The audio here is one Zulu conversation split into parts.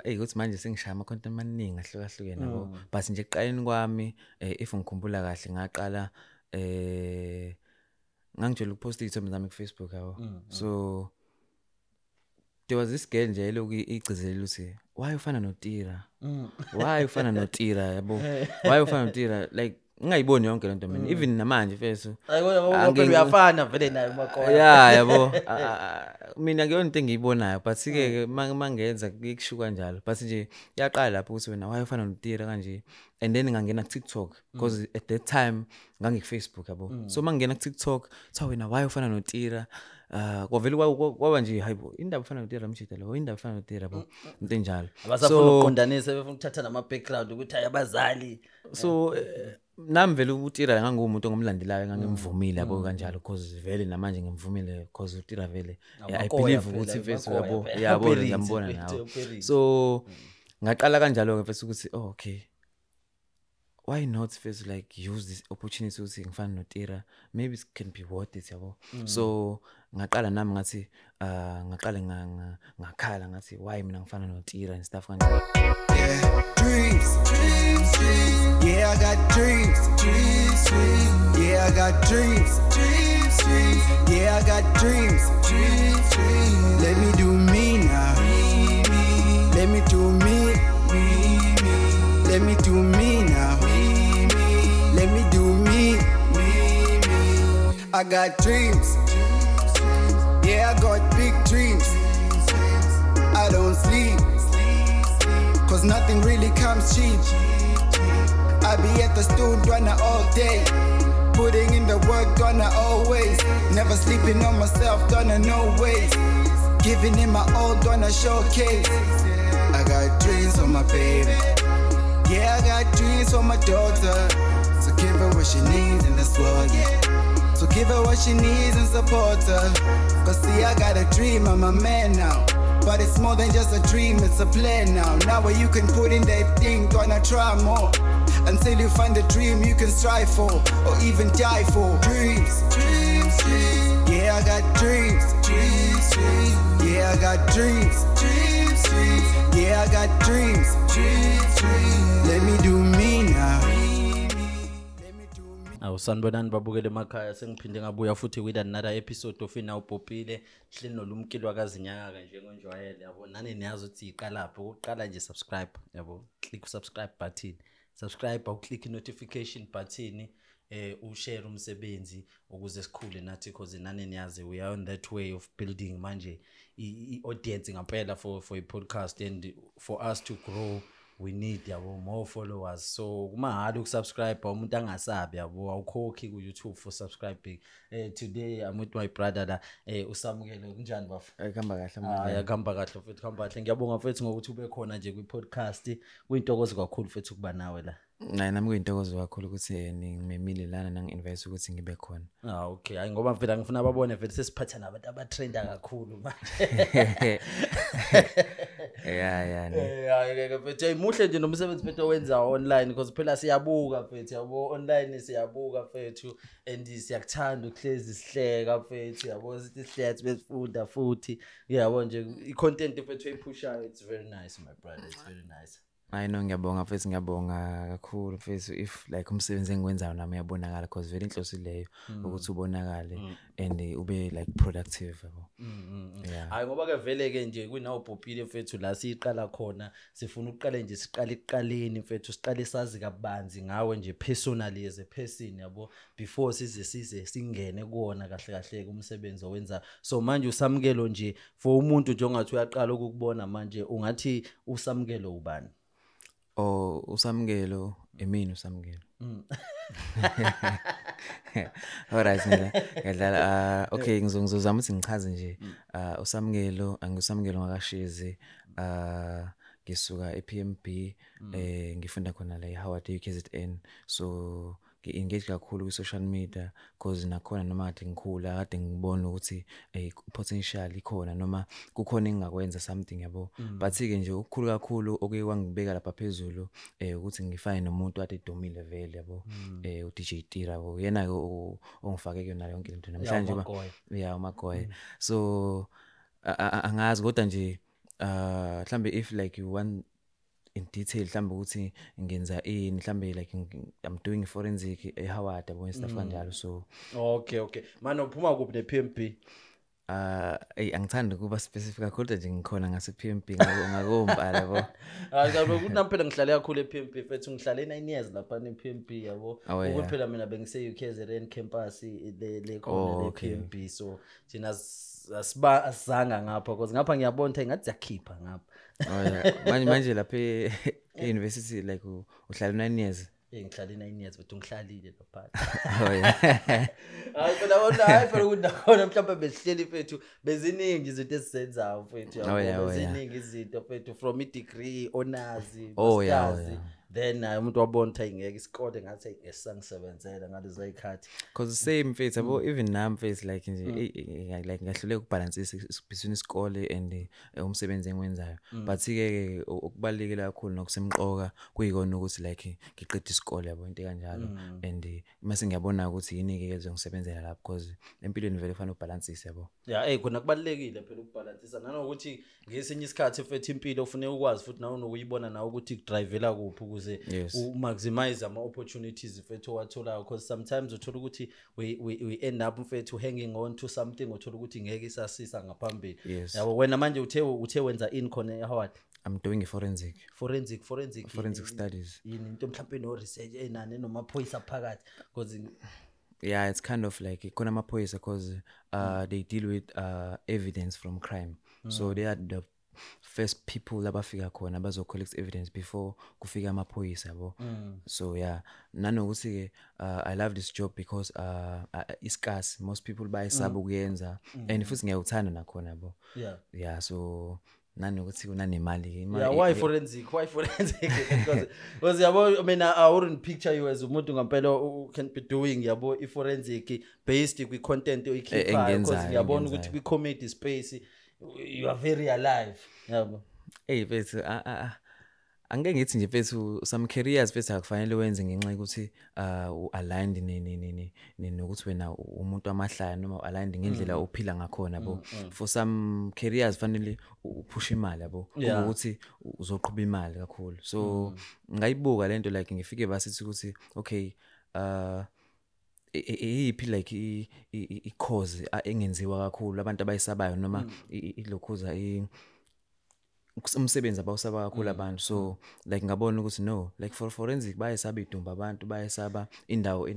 Ukuthi manje sengishaya ama content amaningi ahlukahlukene yabo, but nje ekuqaleni kwami, if ngikhumbula kahle, ngaqala ngangijwayele ukuposta iy'thombe zami ku-Facebook yabo. So there was this girl nje elokhu igcizelela ukuthi, "Why ufana noTira? Why ufana noTira?" yabo, "Why ufana noTira?" Like, ngingayiboni yonke lento mina, even namanje mfethu. Ayibona, uyafana vele naye uMakoya. Yeah, yabo. Mina kuyona into engiyibonayo, but ke mangenza kusho kanjalo, but nje yaqala lapho ukuthi, "Wena, why ufana noTira kanje?" And then ngangena ku TikTok, because at that time ngangiku Facebook yabo. So mangena ku TikTok, kuthiwa, "Wena, why ufana noTira?" Kwavele kwaba nje, hayibo, indaba ufana noTira, mshida lo, indaba ufana noTira yabo, into enjalo. Abasafuna ukuqondanisa, befuna ukuthatha nama background ukuthi hayi, abazali. So nami vele uTira ngangumuntu ongumlandelayo, ngangimvumile yabo kanjalo, because vele namanje ngimvumile, because uTira vele I Amakoya believe phela, ukuthi mfethu amakoya yabo phela. yabo Uperits, ngiyambona mfethu, nawe. uperits. So ngaqala kanjalo ke mfethu ukuthi, oh okay, why not first like use this opportunity ukuthi ngifane noTira? Maybe it can be worth it yabo. So ngaqala nami ngathi ngaqala ngakhala ngathi, "Why mina ngifana noTira?" and stuff kanjalo. Yeah, dreams, dreams, dreams. Yeah, I got dreams, dreams, dreams. Yeah, I got dreams, dreams, dreams. Yeah, I got dreams, dreams, dreams. Let me do me now. Let me do me, me, me. Let me do me now. Let me do me, me, me. I got dreams. Yeah, I got big dreams. I don't sleep, 'cause nothing really comes cheap. I be at the studio all day, putting in the work, done always. Never sleeping on myself, done no ways. Giving in my all, done a showcase. I got dreams for my baby. Yeah, I got dreams for my daughter. So give her what she needs in this world, yeah. So give her what she needs and support her. 'Cause see, I got a dream, I'm a man now. But it's more than just a dream, it's a plan now. Now where you can put in that thing, gonna try more. Until you find the dream you can strive for, or even die for. Dreams, dreams, dreams. Yeah, I got dreams, dreams, dreams. Yeah, I got dreams, dreams, dreams. Yeah, I got dreams, dreams, dreams. Let me do me now. Let me do me. Awu, sanibonani babukele emakhaya, sengiphinde ngabuya futhi with another episode of Inawu Popile. Hleli nolumkilo wakazinyaka njengonjwayele yabo. Nani niyazi ukuthi iqalaphi. Ukuqala nje, subscribe yabo. Click subscribe button. Subscribe, uclick notification button, ushare umsebenzi ukuze sikhule nathi, because nani niyazi we are on that way of building manje i-audience ngampela for i podcast, and for us to grow we need yabo more followers. So kumahhala ukusubscribe, umuntu angasabi yabo, awukhokhi ku YouTube for subscribing. Today I'm with my brother la, uSamukelo. Kunjani bafo? Kuhamba kahle. Hayi, akuhamba kahle mfethu, kuhamba kahle. Ngiyabonga mfethu ngokuthi ube khona nje kwi podcast. Kuyintokozo kakhulu mfethu ukuba nawe la. Naye nami kuyintokozo kakhulu ukuthi ningimemile lana, nangi-invite ukuthi ngibe khona. Ah okay, hayi ngoba mfethu angifuna babone vele sesiphatha nabantu abatrenda kakhulu manje. Yeah, ne. Hayi ke mfethu, hey, muhle nje nomsebenzi mfethu owenza online, because phela siyabuka mfethu yabo, online siyabuka mfethu, and siyakuthanda ukuhlezi sihleka mfethu yabo, sithi sihleka besifunda futhi yabo nje i-content mfethu oyiphushayo, it's very nice, my brother, it's very nice. I know, ngiyabonga mfethu, ngiyabonga kakhulu mfethu. If like umsebenzi engiwenzayo nami uyabonakala, because vele inhloso leyo ukuthi ubonakale and ube like productive yabo. Yeah. Hayi ngoba ke vele ke nje kwinawo Popile mfethu la siqala khona, sifuna ukuqala nje, siqale ekuqaleni mfethu, siqale sazi kabanzi ngawe nje personally as a person yabo, before size singene kuwona kahle kahle umsebenzi owenza. So manje uSamukelo nje, for umuntu nje ongathi uyaqala ukukubona manje, ungathi uSamukelo ubani? Oh, uSamukelo emini uSamukelo. Alright, ngiyadlala. Okay, ngizozama ukuthi ngichaze nje. uSamukelo, anguSamukelo ngakashizi. Ngisuka ePMB, ngifunda khona la eHoward UKZN. So ngi-engage kakhulu ku-social media because nakhona noma kade ngikhula kade ngibona ukuthi potential ikhona noma kukhona engingakwenza something yabo. But ke nje okukhulu kakhulu okuye kwangibeka lapha phezulu ukuthi ngifane nomuntu ade edumile vele yabo, uDJ Tira yabo, yena ke ongifake kuyona yonke lento namhlanje uMagoya. Yeah, uMagoya. So angazi kodwa nje Mhlambe if like you want in detail mhlambe ukuthi ngenza ini, mhlambe like I'm doing forensic eHoward, yabo, stuff kanjalo, so. Okay, manje uphuma kuphi ne-PMB? Ey, angithandi ukuba specific kakhulu, kodwa nje ngikhona ngase PMB ngakompa, yabo. Hayi kabe kunami phela, ngihlale kakhulu e-PMB mfethu, ngihlale 9 years lapha ne-PMB, yabo. Oh, yeah. Ukuthi phela mina bengise UKZN campus le khona Oh, le okay. PMB, so thina asiba asizanga ngapha because ngapha ngiyabona ukuthi ngathi siyakhipha ngapha. Oh yeah, manje lapha e-university like uhlala 9 years? Eh, ngihlale 9 years, but ngihlalile lapha. Oh yeah. Hayi phela wona, hayi phela ukuthi nakhona mhlawumbe besihleli mfethu, beziningi izinto esizenzayo mfethu, yabo. Oh, yeah, oh, yeah. Beziningi izinto mfethu, from i-degree, honors, Oh, yeah, oh, masters. yeah. Then naye umuntu wabona ukuthi ayingeke isikole, ngathi ngesangisebenzela ngalezo y'khathi. 'Cause same mfethu, yabo, even nami mfethu, like nje like ngiyahluleka ukubalansisa between isikole and umsebenzi engiwenzayo, but ke okubalulekile kakhulu nokusemqoka kuyikona ukuthi like ngiqede isikole, yabo, into kanjalo, and mase ngiyabona ukuthi yini ke ezongisebenzela lapho, because empilweni vele kufanele ubalansise, yabo. Ya, ey, khona kubalulekile phela ukubhalansisa, nanokuthi ngesinye isikhathi mfethu impilo ufuneka ukwazi futhi nawe nokuyibona nawe ukuthi ikudrivela kuphi ukuze umaximize ama-opportunities mfethu owatholayo, because sometimes uthola ukuthi we end up mfethu hanging on to something uthola ukuthi ngeke isasisa ngaphambili. Yabo, wena manje uthe wenza ini khona eHoward? I'm doing a forensic. Forensic? Forensic studies. Yini into mhlawumbe no-research enani nomaphoyisa phakathi, because Yeah, it's kind of like khona amaphoyisa, because they deal with evidence from crime, so they are the first people abafika khona bazo collect evidence before kufika amaphoyisa, yabo. So yeah, nanokuthi ke I love this job because iscarce, most people bayisaba ukuyenza, and futhi ngiyawuthanda nakhona, yabo. Yeah, so nanokuthi kunanemali ke. Yeah, why forensic? Why forensic? Because yabo, I mean, I wouldn't picture you as umuntu ngampela who can be doing, yabo, i-forensic based kwi-content oyikhiphayo, because engiyenzayo, ngiyabona ukuthi engiyenzayo. kwi-comedy space you are very alive, yabo. Hey mfethu, angeke ngithi nje mfethu, some careers mfethu akufanele wenze ngenxa yokuthi u-aligned nokuthi wena umuntu wamahlaya noma u-aligned ngendlela ophila ngakhona, yabo. For some careers fanele uphushe imali, yabo, ukuthi uzoqhuba imali kakhulu. So ngayibuka lento, like ngifike basithi ukuthi okay, iyiphi like i-cause engenziwa kakhulu abantu abayisabayo noma ilokhuza umsebenzi abawusaba kakhulu abantu. So like ngabona ukuthi no, like for forensic bayesaba idumba abantu, bayesaba indawo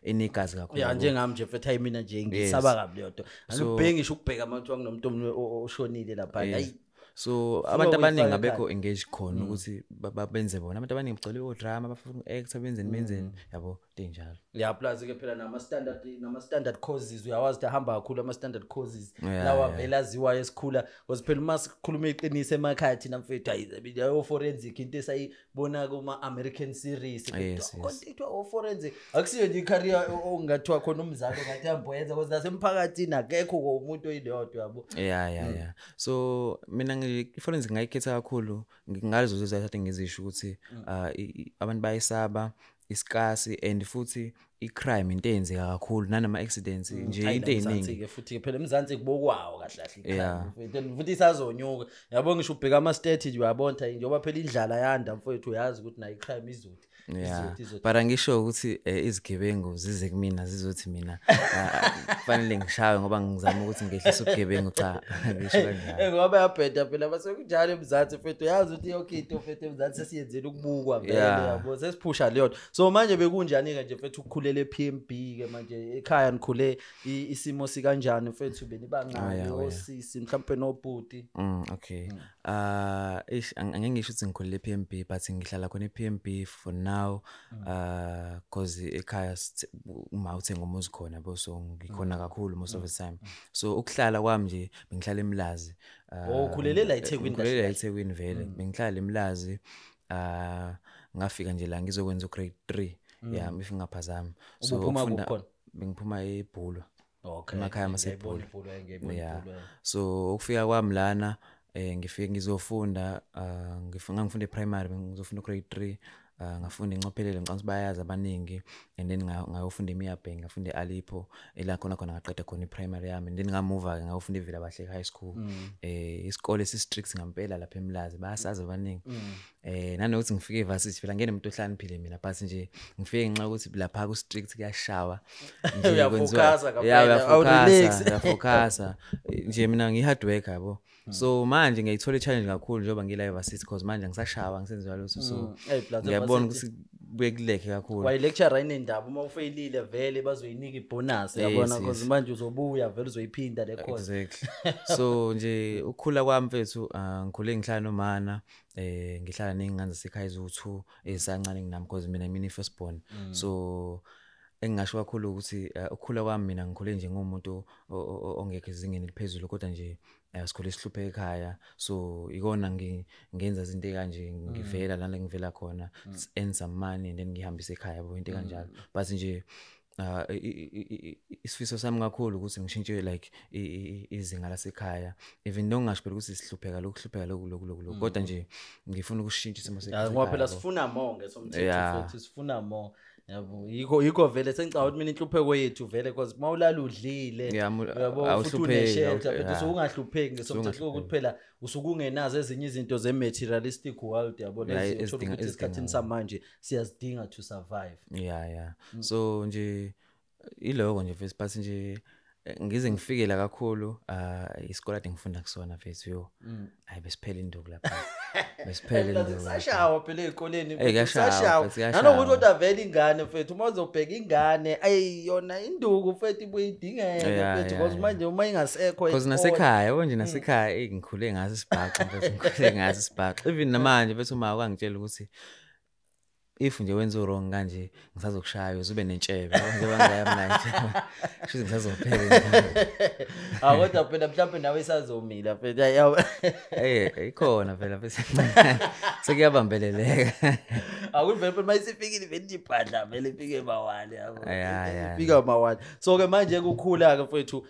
enegazi kakhulu, Yeah, yabo. Njengami nje mfethu, hayi, mina nje ngisaba kabi leyo nto. Angibheki ngisho ukubheka uma kuthiwa kunomuntu oshonile lapha, hayi. So Funa abantu abaningi ukuyifaka abekho ekhaya. engaged khona ukuthi benze bona. Abantu abaningi bagcwele o-drama, bafuna uku-actor, benzeni, yabo, into ey'njalo. Yeah, plus ke phela nama standard courses, uyawazi ukuthi ahamba kakhulu ama standard courses lawa vele aziwayo esikhula, because phela uma sikhuluma iqiniso emakhaya thina mfethu, hayi, leyo forensic into esayibona kuma American series. Konke kuthiwa o forensic akusiyo nje i-career ongathiwa khona umzali ongathi hamboyenza, because nasemphakathini akekho umuntu oyileyonto, yabo. Yeah, so mina i-forensic ngayikhetha kakhulu ngalezo zizathu ngizisho ukuthi abantu bayisaba iscarce, and futhi i-crime into eyenzeka kakhulu nanama-accidents nje, Hayi, into la eMzansi ey'ningi. ke futhi phela eMzansi kubokwawo kahle kahle i-crime, mfethu. And futhi isazonyuka, yabo, ngisho ubheka ama-stat nje uyabona ukuthi njengoba phela indlala yanda mfethu, uyazi ukuthi nayo i-crime izothi izothi. But angisho ukuthi izigebengu zize kumina zizothi mina kufanele ngishawe ngoba ngizama ukuthi ngehlise ubugebengu. Cha, ngisho kanjalo. Ngoba yabheda phela, base kunjalo eMzansi mfethu, uyazi ukuthi yonke into mfethu eMzansi sesiyenzela ukubukwa vele, yabo, sesiphusha leyo nto. So manje bekunjani-ke nje mfethu ukukhulela e-PMB ke manje? Ekhaya nikhule isimo sikanjani mfethu, benibangani Oh, yeah, oh, yeah. osisi mhlawumpe nobhuti? Okay. Ish, angeke ngisho ukuthi ngikhulele e-PMB, but ngihlala khona e-PMB for now. 'Cause ekhaya uma uthenga umuzi khona, yabo, so ngikhona kakhulu most of the time. So ukuhlala kwami nje bengihlala eMlazi. Oh, ukhulele la eThekwini Ngikhulele la kahle kahle. eThekwini vele. Bengihlala eMlazi. Ngafika nje la ngizokwenza ugrade 3. Yeah, if ngingaphazami. So Ubuphuma ukufunda kuphi khona? Bengiphuma eBhulwa. Okay. Emakhaya Ngiyayibona amaseBhulwa. iBhulwa, ngiyayibona iBhulwa. So ukufika kwami lana ngifike ngizofunda, ngifuna ngifunda eprimary, ngizofunda grade 3. Ngafunda encophelele, ngicabanga ukuthi bayazi abaningi, and then ngayofunda eMiyabheng, ngafunda e-Alipho, ela khona khona ngaqeda khona i-primary yami, and then ngamuva-ke ngayofunda eVelabahle High School. Isikole esi-strict ngampela lapha eMlazi, bayasazi abaningi. Nanokuthi ngifike e-varsity phela ngene umuntu ohlakaniphile mina, but nje ngifike ngenxa yokuthi lapha ku-strict kuyashawa nje. Uyafocusa kwenziwa- Yeah, ngampela, awu-relax. Uyafocusa, uyafocusa nje. Mina ngiyi-hard worker yabo, so manje ngiyayithola i-challenge kakhulu njengoba ngila e-varsity, because manje angisashawa, ngisenziwa lutho, so Hey, plus ngiyabona e-varsity- ukuthi kubuye kulekhe kakhulu. Wayi-lecturer inendaba, uma ufeyilile vele bazoyinika ibonus, yabona, because manje uzobuya vele uzoyiphinda le course. Exactly. So nje ukukhula kwami mfethu, ngikhule ngihlala nomana, ngihlala ney'ngane zasekhaya eziwu-2 ezisancane kunami, because mina i-first born. So engingasho kakhulu ukuthi ukukhula kwami mina ngikhule nje ngumuntu ongekho ezingeni eliphezulu, kodwa nje sikhule sihlupheka ekhaya, so ikona ngenza izinto ekanje, ngivela lana ngivela khona, earn some money and then ngihambise ekhaya yabo, into kanjalo. But nje isifiso sami kakhulu ukuthi ngishintshe like izinga lasekhaya, even though ngingasho phela ukuthi sihlupheka lokhu, hlupheka lokhu, lokhu, lokhu, lokhu, kodwa nje ngifuna ukushintsha isimo Ya, ngoba phela yabo. Sifuna more ngesomthetho. Futhi sifuna more yabo, yikho vele sengicabanga ukuthi mina inhlupheko yethu vele, because mawulala udlile, Yeah, uyabo, futhi awuhlupheki, une-shelter, futhi yeah. usuke ungahlupheki ngesomthetho, ukuthi phela usuke ungenazo ezinye izinto ze-materialistic world yabo, Yeah, lezi uthola ukuthi esikhathini samanje siyazidinga to survive. Yeah, so nje iloko nje mfethu, but nje ngize ngifike la kakhulu, isikole ade ngifunda kusona mfethu, yo, hayi, besiphela induku lapha, besiphela induku lapha. Kusashawa phela ey'koleni. Eh, kuyashawa, Kusashawa. mfethu, kuyashawa. Nanokuthi kodwa vele ingane mfethu, uma uzobheka ingane, ayi, yona induku mfethu ibuye idingeke mfethu, because manje uma ingasekho Because esikole- nasekhaya yabo nje, nasekhaya, eyi, ngikhule ngaso isibhaxu mfethu, ngikhule ngaso isibhaxu. Even namanje mfethu, uma kwangitshela ukuthi if nje wenza wrong kanje ngisazokushaya uze ube nentshebe yabo, njengoba ngingaya mina nje shuthi ngisazophela nje. Ah, kodwa phela mhlawumbe nawe isazomila mfethu. Ayi, yabo. Eh, ikhona phela mfethu, sekuyabambeleleka. Akuthi vele phela mayisifikile vele ibhadla vele ifike mawali yabo. Ya, Ifika mawali. So ke manje kukhula ke mfethu,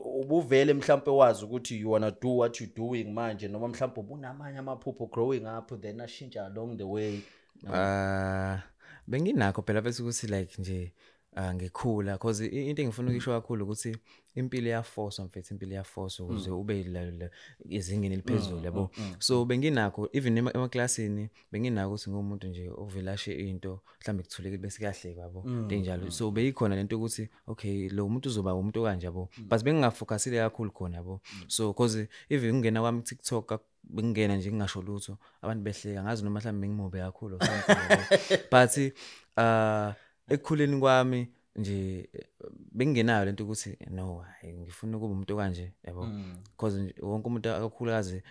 ubuvele mhlawumbe wazi ukuthi you wanna do what you doing manje, noma mhlawumbe ubunamanye amaphupho growing up, then ashintsha along the way? Benginakho phela bese ukuthi like nje ngikhula, cause into engifuna ukuyisho kakhulu ukuthi impilo iyaforce mfethu, impilo iyaforce ukuze ube ezingeni eliphezulu yabo. So benginakho even emaklasini, benginakho ukuthi ngumuntu nje ovela ashe into, mhlambe kuthulekile bese kuyahlekwa yabo, into enjalo. So beyikhona lento ukuthi okay, lo muntu uzoba umuntu kanje yabo, but bengingafocusile kakhulu khona yabo. So cause even ngingena kwami TikTok, bengingena nje ngingasho lutho, abantu behleka, ngazi noma mhlawumbe bengimube kakhulu or something yabo. But ekukhuleni kwami nje bengingenayo lento ukuthi no, hayi, ngifuna ukuba umuntu kanje yabo, because nje wonke umuntu akakhulukazi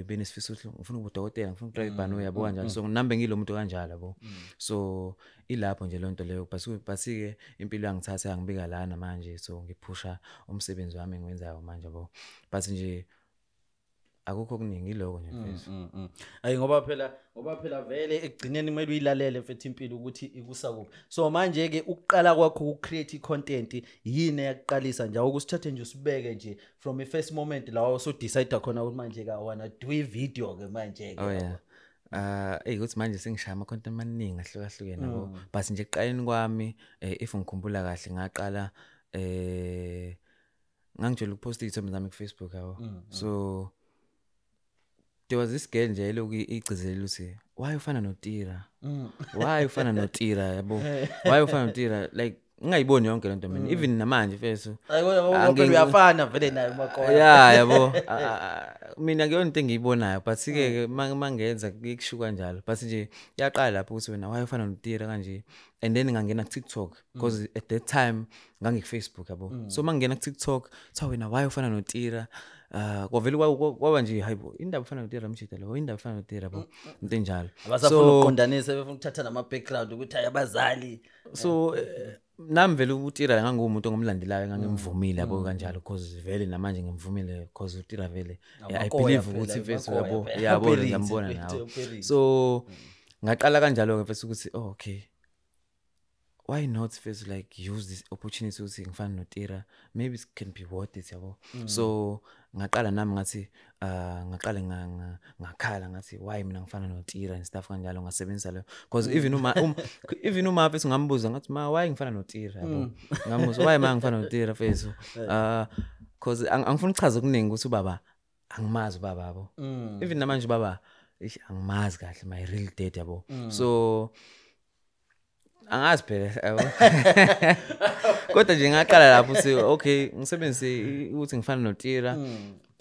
benesifiso ukuthi ngifuna ukuba udokotela, ngifuna ukudrive ibhanoyi yabo, kanjalo. So nami bengilo muntu kanjalo yabo. So ilapho nje lonto leyo, but ke impilo yangithatha yangibika lana manje, so ngiphusha umsebenzi wami engiwenzayo manje yabo, but nje akukho okuningi, iloko nje mfethu. Ayi, ngoba phela vele ekugcineni kumele uyilalele mfethu impilo ukuthi ikusa kuphi. So manje ke ukuqala kwakho ukucreate icontent, yini eyakuqalisa nje? Ukusithathe nje usibeke nje from the first moment la usu decide khona ukuthi manje ka wanna do i video ke manje ke. Oh yeah. Ey, ukuthi manje sengishaya ama content amaningi ahlukahlukene yabo. But nje ekuqaleni kwami, if ngikhumbula kahle, ngaqala ngangijwayele ukuposta izithombe zami ku Facebook yabo. So there was this girl nje eloku igcizelela ukuthi why ufana noTira? Why ufana noTira yabo? Why ufana noTira? Like ngingayiboni yonke lento mina, even namanje mfethu. Ayi, kodwa ngoba phela uyafana vele naye uMakoya. Yeah yabo. Mina kuyona into engiyibonayo, but ke ke mangenza kusho kanjalo, but nje yaqala lapho ukuthi wena why ufana noTira kanje, and then ngangena ku TikTok, because at that time ngangi ku Facebook yabo. So mangena ku TikTok kuthiwa wena why ufana noTira, kwavele kwaba nje hayibo, indaba ufana noTira mshida lo, indaba ufana noTira yabo, into enjalo. Abasafuna ukuqondanisa, befuna ukuthatha nama background ukuthi hayi, abazali. So nami vele uTira ngangumuntu ongumlandelayo, ngangimvumile yabo kanjalo, because vele namanje ngimvumile, because uTira vele I Amakoya believe phela, ukuthi mfethu amakoya yabo phela. yabo Uperits, ngiyambona mfethu, nawe. uperits. So ngaqala kanjalo ke mfethu ukuthi oh okay, Why not first like use this opportunity ukuthi ngifana noTira, maybe it can be worth it, yabo. So ngaqala nami ngathi ngaqala ngakhala ngathi why mina ngifana noTira and stuff kanjalo, ngasebenzisa leyo because even uma mfethu ngambuza ngathi, "Ma, why ngifana noTira?" Yabo, ngambuza, "Why ma ngifana noTira, mfethu?" Cause angifuni ukuchaza okuningi ukuthi ubaba angimazi ubaba, yabo. Even namanje ubaba, eish, angimazi kahle, my real dad, yabo. So angazi phela, yabo, kodwa nje ngaqala lapho ukuthi okay, ngisebenzise ukuthi ngifana noTira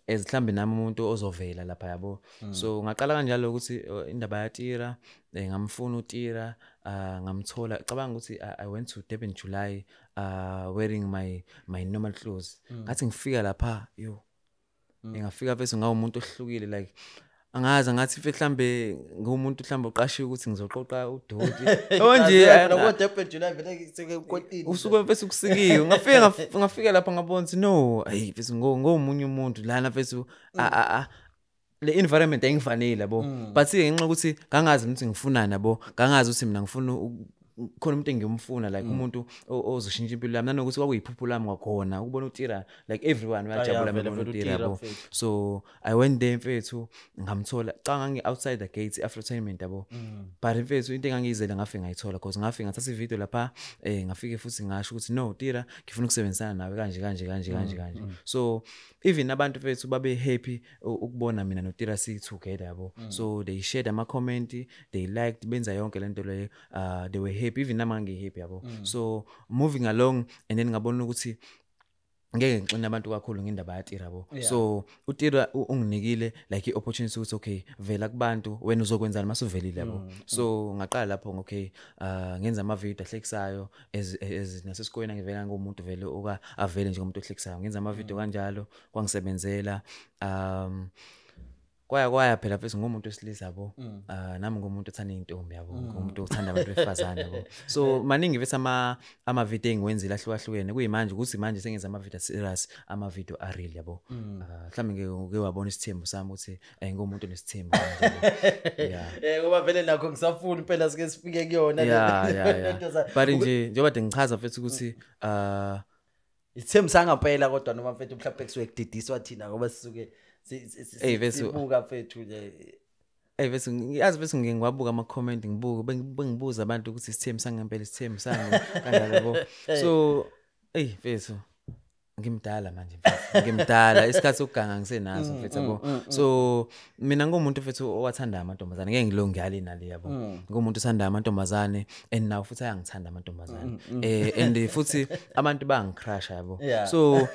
as mhlambe nami umuntu ozovela lapha, yabo. So ngaqala kanjalo ukuthi indaba yaTira, ngamfuna uTira, ngamthola. Cabanga ukuthi I went to Durban July wearing my normal clothes. Ngathi ngifika lapha, yo, ngafika bese ngawumuntu ohlukile, like angazi, ngathi mhlambe ngumuntu mhlambe oqashiwe ukuthi ngizoqoqa udoti yabo nje. Durban July vele sekukotini. Usuke mfethu kusikiwe, ngafika ngafika lapha ngabona ukuthi no, hey mfethu, ngomunye umuntu lana mfethu, a le environment ayingifanele, yabo. But ngenxa ukuthi ngangazi ukuthi ngifunani, yabo, ngangazi ukuthi mina ngifuna khona umuntu engiyomfuna, like umuntu ozoshintsha impilo yami, nanokuthi kwakuyiphupho lami kwakhona ukubona uTira, like everyone uyajabula vele, mabona vele uTira, uTira, yabo. Mfethu. So I went there mfethu, ngamthola cha, ngangi outside the gates Afrotainment, yabo. But mfethu, into engangiyizele ngafike ngayithola because ngafike ngathatha ivideo lapha, ngafike futhi ngasho ukuthi no Tira, ngifuna ukusebenzisana nawe kanje kanje kanje kanje kanje. So even abantu mfethu babe happy ukubona mina noTira si together, yabo. So they shared ama comment, they liked, benza yonke lento leyo, they were happy, even nami ngangi happy, yabo. So moving along and then ngabona ukuthi ngeke ngixine abantu kakhulu ngendaba yaTira, yabo. So uTira unginikile like i-opportunity ukuthi okay, vela kubantu, wena uzokwenzani masuvelile, yabo. So ngaqala lapho, okay, ngenza ama video ahlekisayo as nasesikoleni ngivela ngumuntu vele oka avele njengomuntu ohlekisayo, ngenza ama video kanjalo, kwangisebenzela. Kwaya kwaya phela mfethu, ngumuntu wesilisa, yabo. Nami ngumuntu othanda iy'ntombi, yabo, ngumuntu othanda abantu besifazane, yabo. So maningi mfethu ama video engiwenzile ahlukahlukene, kuyimanje ukuthi manje sengenza ama video serious, ama video a real, yabo. Mhlawumbe ngeke uke wabona isithembu sami ukuthi ngumuntu onesithembu kanje, yabo. Yeah. Ngoba vele nakho ngisafuna impela sike sifike kuyona Yeah. lento But nje njengoba de ngichaza mfethu ukuthi Isithembu sangampela kodwa noma mfethu mhlawumbe kusuke kudidiswa thina ngoba sisuke Ey, sibuka mfethu nje. Ey bese ngiyazi bese ngike ngiwabuka ama comment, ngibuke bengibuza abantu ukuthi isithembu sangempela, isithembu sami kanjalo, yabo. So ey mfethu, ngimdala manje mfethu, ngimdala, isikhathi sokuganga ngisenaso mfethu, yabo. So mina ngumuntu mfethu owathanda amantombazane, ngeke ngilo ngiyale nale, yabo. Ngumuntu othanda amantombazane and now futhi ayangithanda amantombazane, and futhi abantu bayangicrusha, yabo. So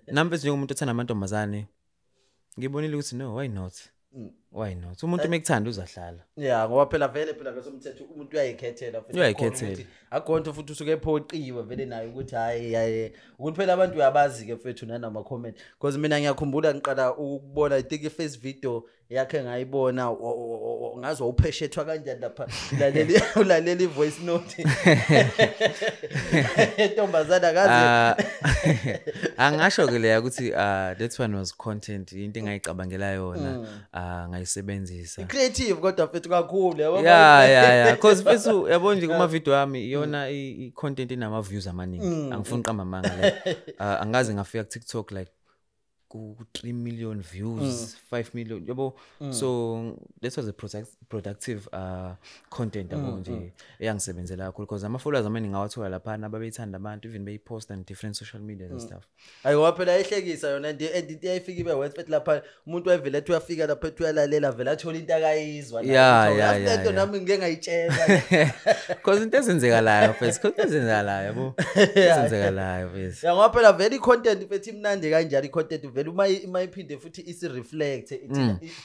nami mfethu, njengomuntu othanda amantombazane, ngibonile ukuthi no, why not, why not? Umuntu mekuthanda uzahlala. Yeah, ngoba phela vele phela ngesomthetho umuntu uyayikhethela futhi. Uyayikhethela. Akukhona ukuthi futhi usuke ephoqiwe vele naye ukuthi hayi hayi, ukuthi phela abantu uyabazi ke mfethu nanama comment, because mina ngiyakhumbula ngiqala ukubona, I think i-first video yakhe ngayibona, ngazwa upheshethwa kanjani lapha, ulalela i-voice note entombazana kaze. Ah, angasho ke leya ukuthi that one was content, into engayicabangela yona, ngayisebenzisa. Creative kodwa mfethu kakhulu, yabo. Yeah, cause mfethu, yabo nje kuma video wami iyona i content inama views amaningi, angifuni qamba amanga, like angaze ngafika ku TikTok like ku 3 million views, 5 million, yabo. So that was a productive content, yabo nje, eyangisebenzela kakhulu because ama followers amaningi ngawathola lapha, ababeyithanda abantu, even beyipost on different social media and stuff. Hayi ngoba phela ayihlekisa yona and into eyayifika ibe worth futhi lapha, umuntu wayevele ethi uyafika lapha ethi uyalalela vele athole into akayizwa naye, ukuthi, "Yazi lento nami ngike ngayitshela." Cause into ezenzekalayo mfethu, cause into ezenzekalayo, yabo, ezenzekalayo mfethu. Ya, ngoba phela vele i-content mfethu imnandi kanjalo i-content vele uma iphinde futhi isi-reflect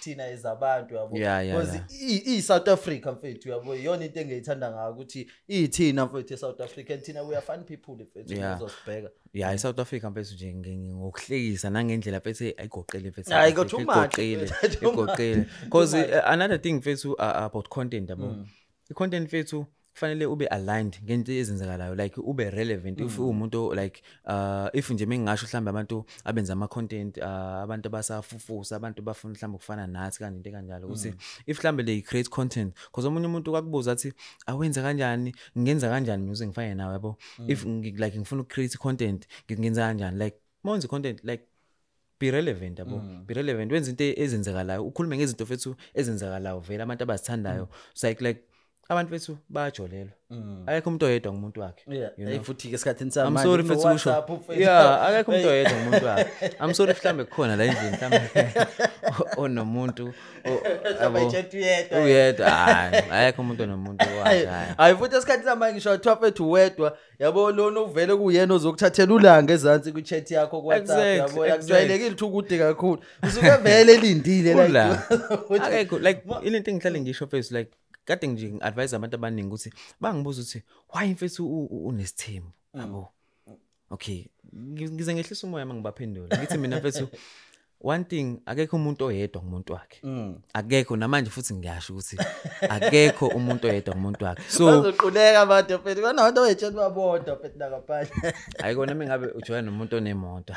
thina as abantu, yabo. Because i-South Africa mfethu, yabo, iyona into engiyithanda ngayo ukuthi iyithina mfethu e-South Africa and thina we are fun people mfethu uzosibheka. Yeah, iSouth Africa mfethu nje ngokuhlekisa nangendlela mfethu ayigoqele mfethu. Hayi, South too Africa, much, igoqele, mfethu, too much. igoqele. Because another thing mfethu about content, yabo. I-content mfethu Kufanele ube aligned ngento ezenzakalayo, like ube relevant if uwumuntu, like if nje mengingasho mhlambe abantu abenza ama content, abantu abasafufusa, abantu bafuna mhlambe ukufana nathi kanje, into kanjalo, ukuthi if mhlambe they create content, because omunye umuntu kwakubuza athi, "Awenza kanjani? Ngenza kanjani ukuze ngifane nawe?" Yabo, if like ngifuna uku-create content, ngingenza kanjani? Like mawenza content, like be relevant, yabo, be relevant, wenza into ezenzakalayo, ukhulume ngezinto fethu ezenzakalayo vele abantu abazithandayo. It's like abantu bethu bayajolelwa, akekho umuntu oyedwa ngumuntu wakhe. You Hey, know? Futhi ke esikhathini I'm samanje sorry mfethu kusho. kuno-WhatsApp, mfethu. Yeah, akekho umuntu oyedwa ngumuntu wakhe. I'm sorry, mhlambe kukhona la endlini mhlambe onomuntu Mhlawumbe yabo, i-chat uyedwa. Uyedwa. Hayi, akekho umuntu onomuntu wakhe, hayi. Hayi, futhi esikhathini samanje ngisho kuthiwa mfethu wedwa, yabo, lona uvele kuyena ozokuthathela ulanga ezansi kwi-chat yakho ku-WhatsApp, yabo, akujwayelekile ukuthi ukude kakhulu, usuke vele elindile like Ula. Akekho, like into engihlale ngisho mfethu, like kade nje ngi-advise abantu abaningi ukuthi bangibuza ukuthi why mfethu unesithembu, yabo. Okay, ngize ngehlisa umoya mangibaphendula, ngithi mina mfethu, one thing, akekho umuntu oyedwa ngumuntu wakhe, akekho. Namanje futhi ngiyasho ukuthi akekho umuntu oyedwa ngumuntu wakhe, so Bazoquleka abantu mfethu, kunabantu abayitshela babodwa mfethu nangaphandle. Ayikona mengabe ujoyina nomuntu onemoto.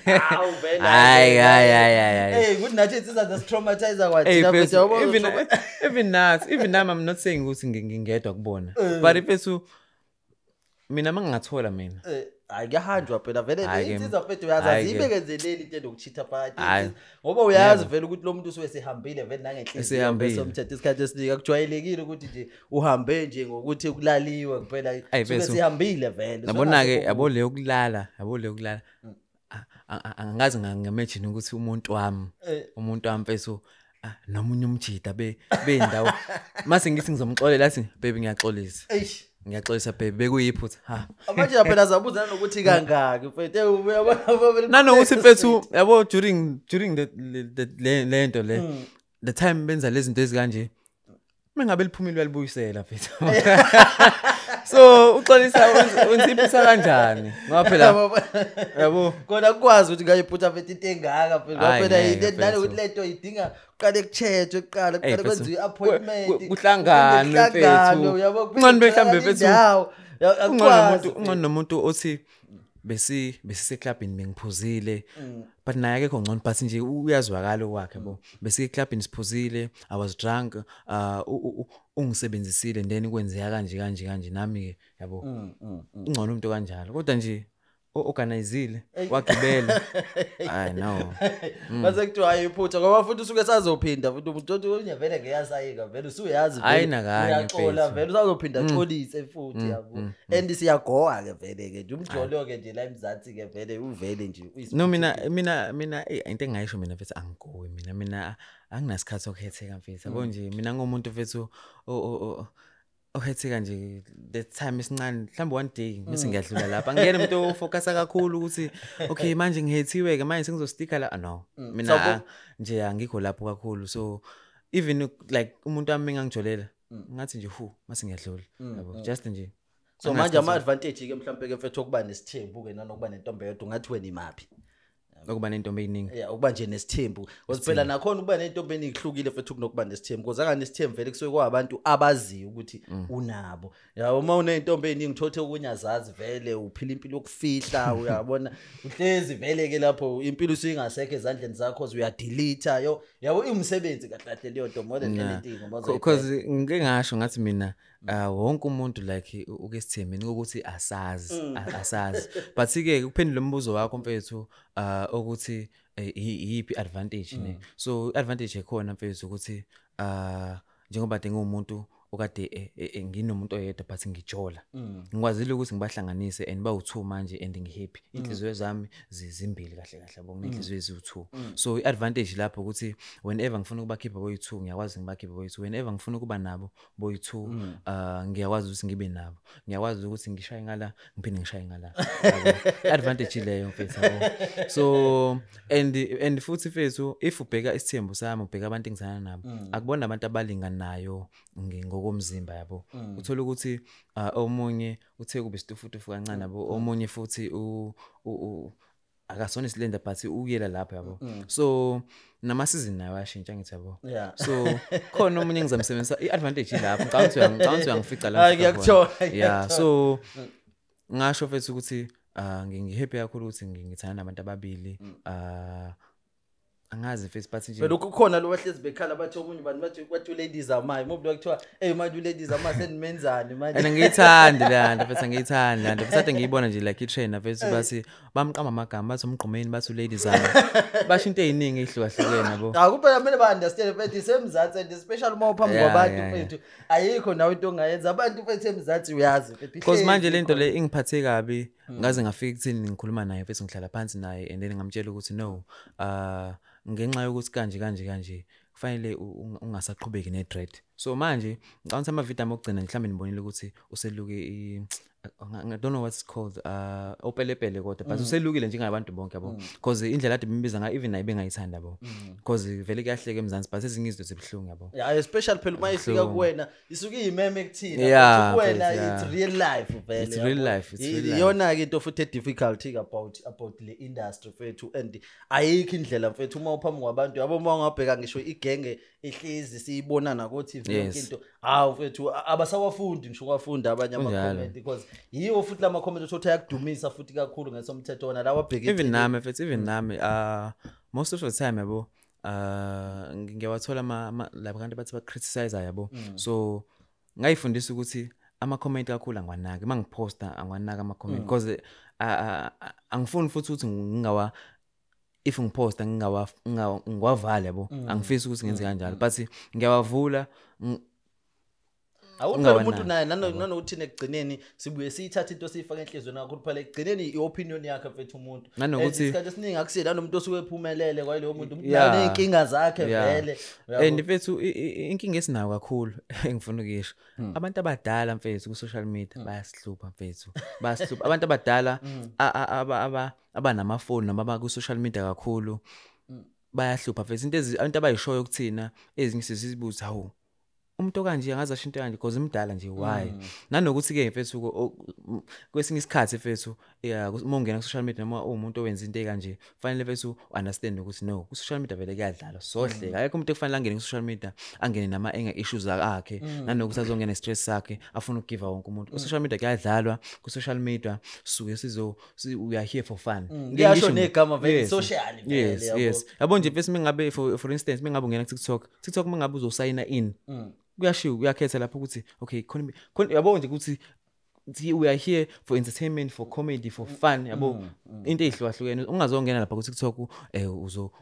Hawu vele. Hayi, hayi, hayi, hayi, hayi. Hey, kuthi nathi insizwa zasi-traumatize Hey, kwathina mfethu, mfethu, yabo. even nami I'm not saying ukuthi ngingedwa kubona, but mfethu mina mangingathola mina Hayi, kuyahanjwa phela vele. Hhayi-ke. Insizwa mfethu uyazi Hhayi-ke. aziyibekezeleli into enokuchitha phakathi Hhayi. insizwa, ngoba uyazi vele ukuthi lo muntu usuke sehambile vele nangenhliziyo. Esehambile. Bese umthetho isikhathi esiningi akujwayelekile ukuthi nje uhambe nje ngokuthi kulaliwe kuphela, Ayi, suke mfethu. sehambile vele. Nabona-ke, yabo leyo kulala, yabo leyo kulala, angazi ngi-imagine ukuthi umuntu wami, umuntu wami mfethu, nomunye umjida bendawo, mase ngithi ngizomxolela, athi, "Baby, ngiyaxolisa." Eish. "Ngiyaxolisa baby, bekuyiphutha." Ha. Manje phela zabuza nanokuthi kangaki mfethu. Uyabona vele. Nanokuthi mfethu, yabo, during the le nto le, the time benza lezi zinto ezikanje, mengabe liphumile uyalibuyisela mfethu, so uxolisa wenza iphutha kanjani? Ngoba phela, yabo, Kona kukwazi ukuthi ngayiphutha mfethu into engaka mfethu, ngoba Hhayi, phela ngeke, into nanokuthi mfethu. lento idinga kuqale kutshetshwe kuqala, Ey, kuqale mfethu, kwenziwe i-appointment, kuhlanganwe, kuhlanganwe, mfethu. uyabo, Kungcono mhlawumbe, mfethu, indawo. ungcono Akukwazi, nomuntu, ungcono nomuntu othi besi besiseclubini, bengiphuzile, but naye akekho ngcono, but nje uyazwakala okwakhe, yabo, besiye-clubini siphuzile, I was drunk, ungisebenzisile and then kwenzeka kanje kanje kanje, nami-ke, yabo, ungcono umuntu kanjalo, kodwa nje o-organizile wagibela, I know. Base kuthiwa hayi, iphutha, ngoba futhi usuke sazophinda futhi umuntu othi unye vele ngeyasayika vele usuyazi vele, Hayi, nakanye, uyaxola mfethu. vele usazophinda axolise futhi, yabo, and siyagowa-ke vele ke nje umjolo-ke nje la eMzansi ke vele uvele nje No, mina into engingayisho mina mfethu, angigowi mina anginasikhathi sokuhetheka mfethu, yabo, nje mina ngumuntu mfethu ohetheka nje the time esincane, mhlawumbe one day bese ngiyadlula lapha, angiyena umuntu ofocusa kakhulu ukuthi okay, manje ngihethiwe ke, manje sengizosticka la. No, mina nje angikho lapho kakhulu, so even like umuntu wami engangijolela ngathi nje hu mase ngiyadlula, yabo, just nje So manje ama-advantage-ke mhlawumpe-ke mfethu okuba nesithembu-ke nanokuba nentombi eyodwa, ungathi wena imaphi? Ukuba nentombi eyiningi? Ya, ukuba nje nesithembu, because phela nakhona ukuba nentombi eningi kuhlukile futhi kunokuba nesithembu, because anganesithembu vele kusuke kwabantu abaziyo ukuthi unabo, yabo. Uma uney'ntombi ey'ningi uthothe okunye azazi vele, uphila impilo yokufihla, uyabona, uhlezi vele ke lapho impilo usuingasekho ezandleni zakho, uyadelete yo, yabo, iwumsebenzi kahle kahle leyo nto more than anything ngoba Because ngike ngasho ngathi mina, wonke umuntu like uke sithembeni ukuthi asazi, asazi, but ke kuphendula umbuzo wakho mfethu, ukuthi iyiphi advantage ne, so advantage ekhona mfethu ukuthi njengoba kade ngiwumuntu okade nginomuntu oyedwa but ngijola, ngikwazile ukuthi ngibahlanganise and bawu2 manje and ngihappy, inhliziyo zami zimbili kahle kahle, yabo, nginenhliziyo eziwu2. So i-advantage lapho ukuthi whenever ngifuna ukubakhipha boyi2, ngiyakwazi ngibakhiphe boyi2. Whenever ngifuna ukuba nabo boyi2, ngiyakwazi ukuthi ngibe nabo, ngiyakwazi ukuthi ngishaye ngala ngiphinde ngishaye ngala, yabo. I-advantage leyo mfethu, yabo. So and futhi mfethu, if ubheka isithembu sami, ubheka abantu engizana nabo, akubona abantu abalinganayo ngokomzimba, yabo. Uthola ukuthi omunye uthe kube isitufutufu kancane, yabo, omunye futhi Akasona isilenda but ukuyela lapho, yabo. So nama season nayo ayashintsha, ngithi, yabo. So khona omunye engizamsebenzisa, i-advantage ilapho, ngicabanga ukuthi uyangifica la Hayi, ngifika khona. Ngiyakuthola, Yeah, so ngasho mfethu ukuthi ngihappy kakhulu ukuthi ngithanda nabantu ababili. Angazi mfethu, but nje Phela kukhona lo bahlezi bekhala, bathi omunye bantu bathi ladies amayi mobu kuthiwa, hey, manje ladies amayi senimenzani manje? And ngiyithandi le nto mfethu, angiyithandi le nto mfethu. Ade ngiyibona nje like i-trainer mfethu, bathi bamqamba amagama, bathi umgqumeni, bathi uladies ami, basho into ey'ningi ey'hlukahlukene, yabo. Cha, kuphela kumele ba-understand mfethu, isemzansi and especially uma uphambi kwabantu mfethu, ayikho nawe into ongayenza, abantu mfethu emzansi uyazi mfethu. Because ihlezi manje lento ikhona. Le ingiphathe kabi, ngaze ngafika ekuthini ngikhuluma naye mfethu, ngihlala phansi naye and then ngamtshela ukuthi no, ngenxa yokuthi kanje kanje kanje, kufanele ungasaqhubeki ne-dread. So manje ngicabanga ukuthi amavidiyo ami okugcina, mhlawumbe nibonile ukuthi useluke I don't know what's called, opelepele, kodwa but uselukile njengabantu bonke, yabo, because indlela ade bimbiza ngayo, even naye bengayithanda, yabo, because vele kuyahleka eMzansi, but ezinye izinto zibuhlungu, yabo. Yeah, especially phela uma ifika Buhlungu. kuwena isuke iyimeme kuthina, futhi kuwena mfethu, yeah. it's real life vele, It's real yabo. life, it's real life. Iyona-ke into futhi e-difficult about le industry mfethu, and ayikho indlela mfethu uma uphambi kwabantu, yabo, uma ungabheka ngisho igenge ehlezi siyibona nako-TV, yonke into, hawu mfethu, abasawafundi ngisho kwafunda abanye Kunjalo. ama-comment, because yiwo futhi lama comment uthi ayakudumisa futhi kakhulu ngesomthetho wona lawa abheke Even eceleni. nami mfethu, even nami, most of the time, yabo, ngiyawathola laba kanti bathi ba-criticize, yabo. So ngayifundisa ukuthi ama-comment kakhulu angiwanaki uma ngiphosta, angiwanaki ama-comment, because angifuni futhi ukuthi ngingawa, if ngiphosta ngiwavale, yabo. Angifisi ukuthi ngenze kanjalo, but ngiyawavula. Awuthi phela umuntu Ungawanaki, naye nanokuthi ekugcineni sibuye siyithathe into siyifake enhliziyweni kakhulu, phela ekugcineni i-opinion yakhe mfethu umuntu. Nanokuthi- And isikhathi esiningi akusiye nanomuntu osuke ephumelele kwaloyo muntu, umuntu Yeah. ney'nkinga zakhe vele, uyabo? And mfethu, inkinga esinayo kakhulu engifuna ukuyisho, abantu abadala mfethu ku-social media bayasihlupha mfethu, bayasihlupha abantu abadala abanamafoni noma abaku-social media kakhulu, bayahlupha mfethu. Into abantu abayishoyo kuthina, ezinye sizibuza, hawu, umuntu okanje angaze asho into kanje because imdala nje, why? Nanokuthi-ke mfethu, kwesinye isikhathi mfethu, yeah, uma ungena ku-social media noma uwumuntu owenza into ekanje, kufanele mfethu u-understand ukuthi no, ku-social media vele kuyadlalwa, sohleka. Akekho umuntu ekufanele angene ku-social media angene nama-anger issues akhe, nanokuthi azongena ne-stress sakhe afuna ukugiva wonke umuntu. Ku-social media kuyadlalwa, ku-social media suke we are here for fun. Ngeke Liyasho ngisho negama vele, Yes. social vele, Yes, yabo. yes. Yabo nje mfethu, mingabe for instance, mingabe ungena ku-TikTok, TikTok mingabe uzosayina in, kuyashiwo, kuyakhetha lapho ukuthi okay, khona, yabo nje ukuthi we are here for entertainment, for comedy, for fun, yabo, into ey'hlukahlukene. Ungazongena lapha ku-TikTok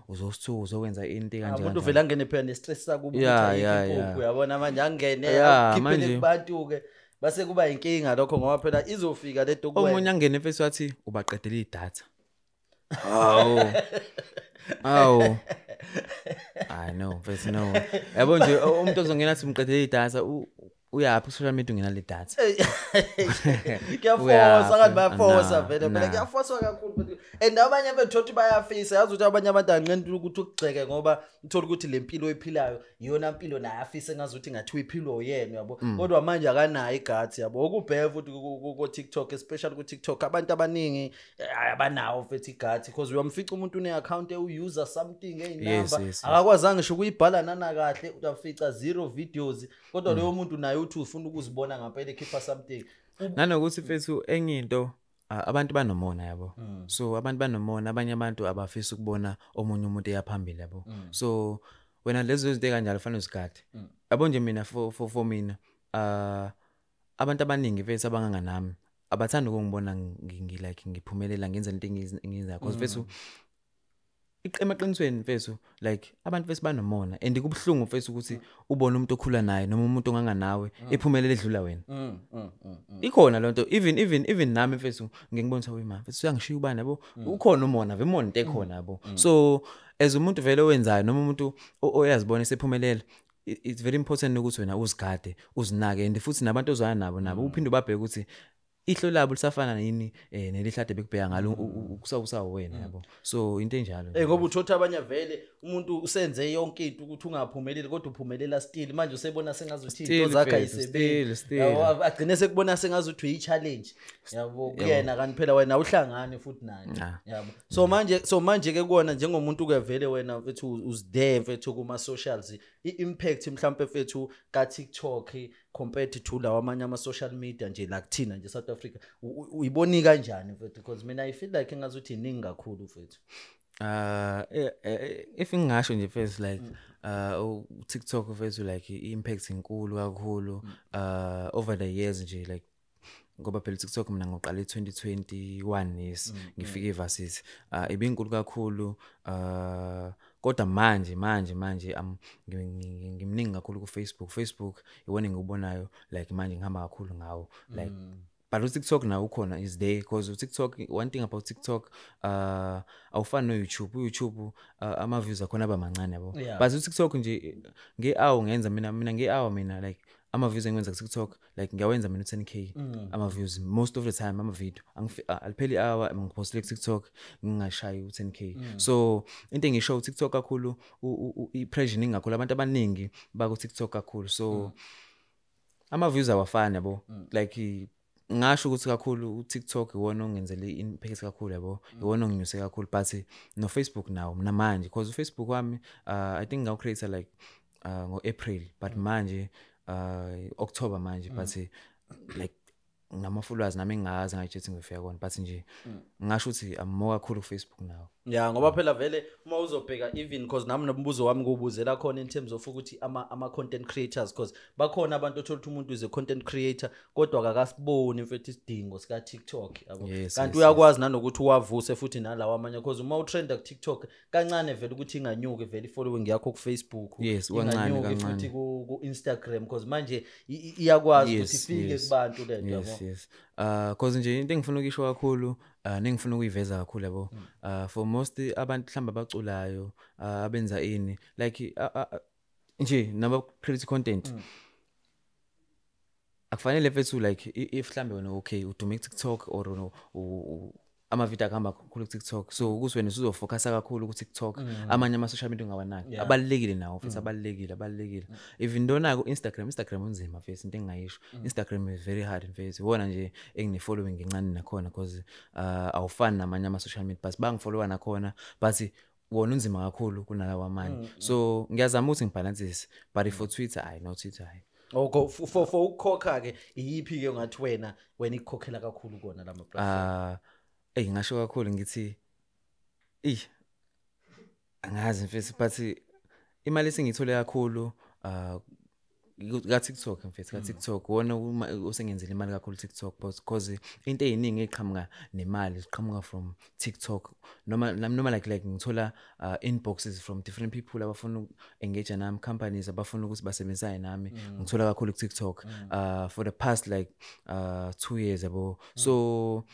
uzosithuka, uzokwenza into kanje Umuntu kanje. vele angene phela ne-stress sakubo ukuthi ayikho impuphu, uyabona, manje angene akukhiphele kubantu-ke, base kuba inkinga lokho ngoba phela izofika lento kuwena. Omunye angene mfethu wathi ubaqedela idatha. Hawu, hawu, I know mfethu, no, yabo nje umuntu ozongena athi umqedela idatha, uyaphi ku-social media ungenalo idatha? Kuyafosa Uyaphi? kanti, bayafosa vele phela. Nah. Kuyafoswa kakhulu futhi. And abanye bethu ukuthi bayafisa, yazi ukuthi abanye abantu anqeni ukuthi ukugxeke ngoba uthola ukuthi le mpilo oyiphilayo iyona mpilo naye afise ngazuthi ngathi uyiphilwa uyena, yabo, kodwa manje akanayo igathi, yabo. Okubheka futhi ku-TikTok, especially ku-TikTok, abantu abaningi abanawo futhi igathi, because uyamfica umuntu une-account ewu-user something eyinamba akakwazanga ngisho ukuyibhala nana kahle, uyafica zero videos, kodwa loyo muntu naye uthi ufuna ukuzibona ngampela ekhipha something. Nanokuthi mfethu, enye into, abantu banomona, yabo. So abantu banomona, abanye abantu abafisa ukubona omunye umuntu eyaphambili, yabo. So wena lezo zinto ey'kanjalo fanele uzigade, yabo nje. Mina for mina, abantu abaningi mfethu abanganganami abathanda ukungibona like ngiphumelela, ngenza lento engiyenzayo, because mfethu, emaqinisweni mfethu, like abantu mfethu banomona, and kubuhlungu mfethu ukuthi ubone umuntu okhula naye noma umuntu onganganawe ephumelela edlula wena. Ikhona lonto, even nami mfethu ngike ngibone ukuthi hawu ma mfethu, uyangishiya ubani, yabo. Ukhona umona vele, umona into ekhona, yabo. So as umuntu vele owenzayo noma umuntu oyazibona esephumelela, it's very important ukuthi wena uzigade, uzinake, and futhi nabantu ozwana nabo uphinde ubabheke ukuthi Ihlo labo lisafana yini nelihlade bekubheka ngalo kusawusawo wena, yabo. So into enjalo. Ngoba uthotha abanye vele umuntu usenze yonke into ukuthi ungaphumeleli, kodwa uphumelela still. Manje usebona sengazuthi into zakhe ayisebenzi, yabo, agcine sekubona sengazuthi uyi-challenge, yabo, kuyena, kanti phela wena uhlangane futhi naye, yabo. So manje ke kuwona njengomuntu ke vele wena mfethu uzide mfethu kuma socials, i-impact mhlambe mfethu ka TikTok compared to lawa amanye ama social media nje la kuthina nje South Africa, uyiboni kanjani mfethu? Because mina I feel like engazuthi iningi kakhulu mfethu. If ngingasho nje first, like TikTok first, like i-impact inkulu kakhulu over the years nje, like ngoba phela TikTok mina ngiqale 2021, yes, ngifike evarsity, ibinkulu kakhulu, kodwa manje ngimningi kakhulu ku Facebook. Facebook iwona engiwubonayo, like manje ngihamba kakhulu ngawo, like, but uTikTok nawo ukhona, is there, because uTikTok, one thing about TikTok, awufani no YouTube. uYouTube ama views akhona aba mancane, yabo. But uTikTok nje nge-hour ngenza mina nge-hour mina, like ama views engiwenza ku TikTok, like ngiyawenza mina u10K ama views most of the time. Ama video alipheli hour ngipostile ku TikTok ngingashayi u10K. So into engisho, uTikTok kakhulu i-pressure iningi kakhulu, abantu abaningi baku TikTok kakhulu, so ama views awafani, yabo. Like ngasho ukuthi kakhulu uTikTok iwona ongenzele i-impact kakhulu, yabo, iwona onginyuse kakhulu, but no Facebook nawo mina manje, because uFacebook wami I think ngawu-create like ngo-April, but manje October manje, but like nama followers nami engingazi ngayitshethi ngifika kona, but nje ngisho ukuthi I'm more kakhulu ku Facebook now. Ya, ngoba phela vele uma uzobheka even, because nami nombuzo wami kuwubuzela khona in terms of ukuthi ama content creators, because bakhona abantu othola ukuthi umuntu is a content creator kodwa akakasiboni mfethu isidingo sika TikTok, yabo. Kanti uyakwazi nanokuthi uwavuse futhi nalawa amanye, because uma utrenda ku TikTok kancane vele ukuthi inganyuki vele i-following yakho ku Facebook, Yes, kancane, inganyuki kancane. futhi ku Instagram, because manje iyakwazi ukuthi ifike kubantu lento, yabo. Yes, cause nje into engifuna ukuyisho kakhulu, nengifuna ukuyiveza kakhulu, yabo, for most abantu mhlawumbe abaculayo, abenza ini, like nje naba create content, akufanele mfethu, like if mhlambe wena, okay, udume ku TikTok or no, ama-video akuhamba kakhulu ku-TikTok, so ukuthi wena usuzofocusa kakhulu ku-TikTok, amanye ama-social media ungawanaki. Abalulekile nawo futhi, abalulekile, even though nako Instagram, Instagram unzima mfethu. Into engingayisho, Instagram is very hard mfethu, iwona nje engine-following encane nakhona, because awufani namanye ama-social media, but bangifollowa nakhona, but wona unzima kakhulu kunalawa amanye. So ngiyazama ukuthi ngibhalansise, but for Twitter, hayi, no, Twitter, hayi. Okay, for ukukhokha ke, iyiphi ke ongathi wena ikukhokhela kakhulu kona lama platform? Ah, ey, ngisho kakhulu ngithi ey, angazi mfethu, but imali esengiyithole kakhulu ka TikTok mfethu, ka TikTok wona usengenzele imali kakhulu TikTok, because into eziningi eziqhamuka nemali ziqhamuka from TikTok, noma like ngithola inboxes from different people abafuna uku-engage nami, companies abafuna ukuthi basebenzisane nami, ngithola kakhulu ku TikTok for the past like 2 years, yabo. So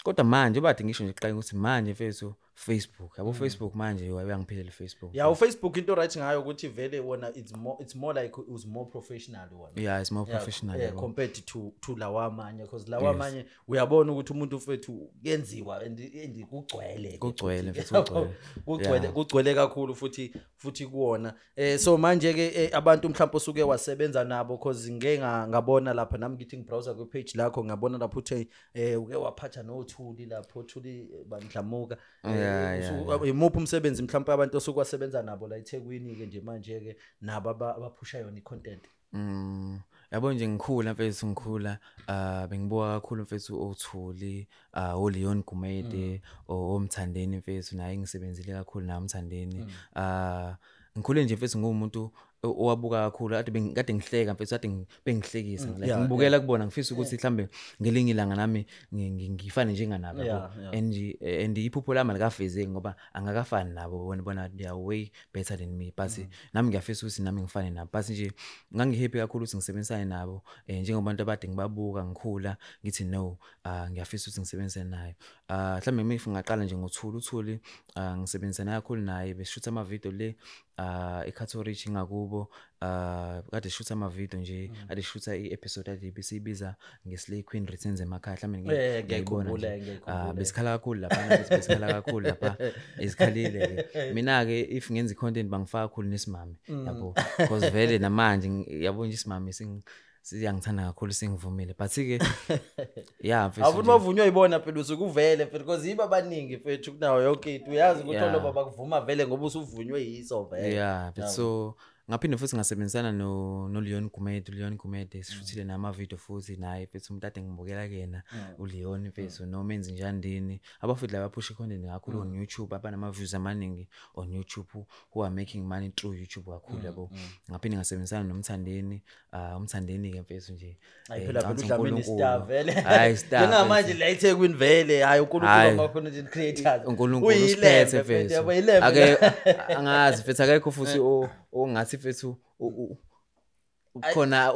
kodwa manje obade ngisho nje kuqala ukuthi manje mfethu Facebook, yabo, Facebook manje uyangiphilela Facebook. Ya, uFacebook into right ngayo ukuthi vele wona it's more like is more professional wona. Yeah, it's more professional, yabo. Compared to lawa amanye, because lawa amanye uyabona ukuthi umuntu mfethu kuyenziwa and kugcwele ke Kugcwele, futhi. mfethu, kugcwele. Kugcwele, kugcwele kakhulu futhi kuwona. So manje ke abantu mhlawumbe osuke wasebenza nabo, cause ngeke ngabona lapha nami ngithi ngibrowser ku page lakho, ngabona lapho uthe uke waphatha noThuli lapho, Thuli Bandlamuka. Imuphi umsebenzi mhlawumbe abantu osuke wasebenza nabo la eThekwini ke nje manje ke nabo abaphusha yona icontent? Yabo nje ngikhula mfethu, ngikhula bengibuka kakhulu mfethu oThuli, oLeon Gumede, oMthandeni mfethu, naye ngisebenzile kakhulu naye uMthandeni. Ngikhule nje mfethu ngumuntu owabuka kakhulu, kade kade ngihleka mfethu, kade bengihlekisa, like ngibukela kubona, ngifisa ukuthi mhlambe ngelinye ilanga nami ngifane njenganabo, yabo. And iphupho lami alikafezeki ngoba angakafani nabo bona they are way better than me, but nami ngiyafisa ukuthi nami ngifane nabo. But nje ngangihappy kakhulu ukuthi ngisebenzisane nabo, njengobantu abade ngibabuka ngikhula, ngithi no, ngiyafisa ukuthi ngisebenzisane naye. Mhlambe if ngingaqala nje ngoThuli, uThuli ngisebenzisana kakhulu naye, besishutha ama video le eCato Ridge ngakubo. kubo, kade shutha ama video nje, kade shutha i-episode ade bisibiza ngeSlay Queen Returns emakhaya, mhlawumbe ngiyakhumbula ngiyakhumbula. Besikhala kakhulu lapha, besikhala kakhulu lapha, isikhalile ke. Mina ke if ngenza i-content bangifaka kakhulu nesimame yabo, because vele namanje yabo nje isimame siyangithanda kakhulu, singivumile, but ke yeah mfethu awuthi mavunywa ibona phela usukuvele phela, because yiba abaningi mfethu kunawo yonke into, uyazi ukuthi oloba bakuvuma vele ngoba usuvunywe yiso vele. Yeah, but so ngaphinde futhi ngasebenzisana no Leon Gumede. Leon Gumede sishuthile nama video futhi naye mfethu, umuntu ade ngibukela kuyena uLeon mfethu, noma enze njandini abafuthi laba push content kakhulu on YouTube, abanama views amaningi on YouTube, who are making money through YouTube kakhulu yabo. Ngaphinde ngasebenzisana noMthandeni, uMthandeni ke mfethu nje hayi phela phela uDlamini star vele, hayi star njengamanje la eThekwini vele, hayi uNkulunkulu ma content creators, uNkulunkulu usiphethe mfethu, ake angazi mfethu, akekho futhi ongathi mfethu khona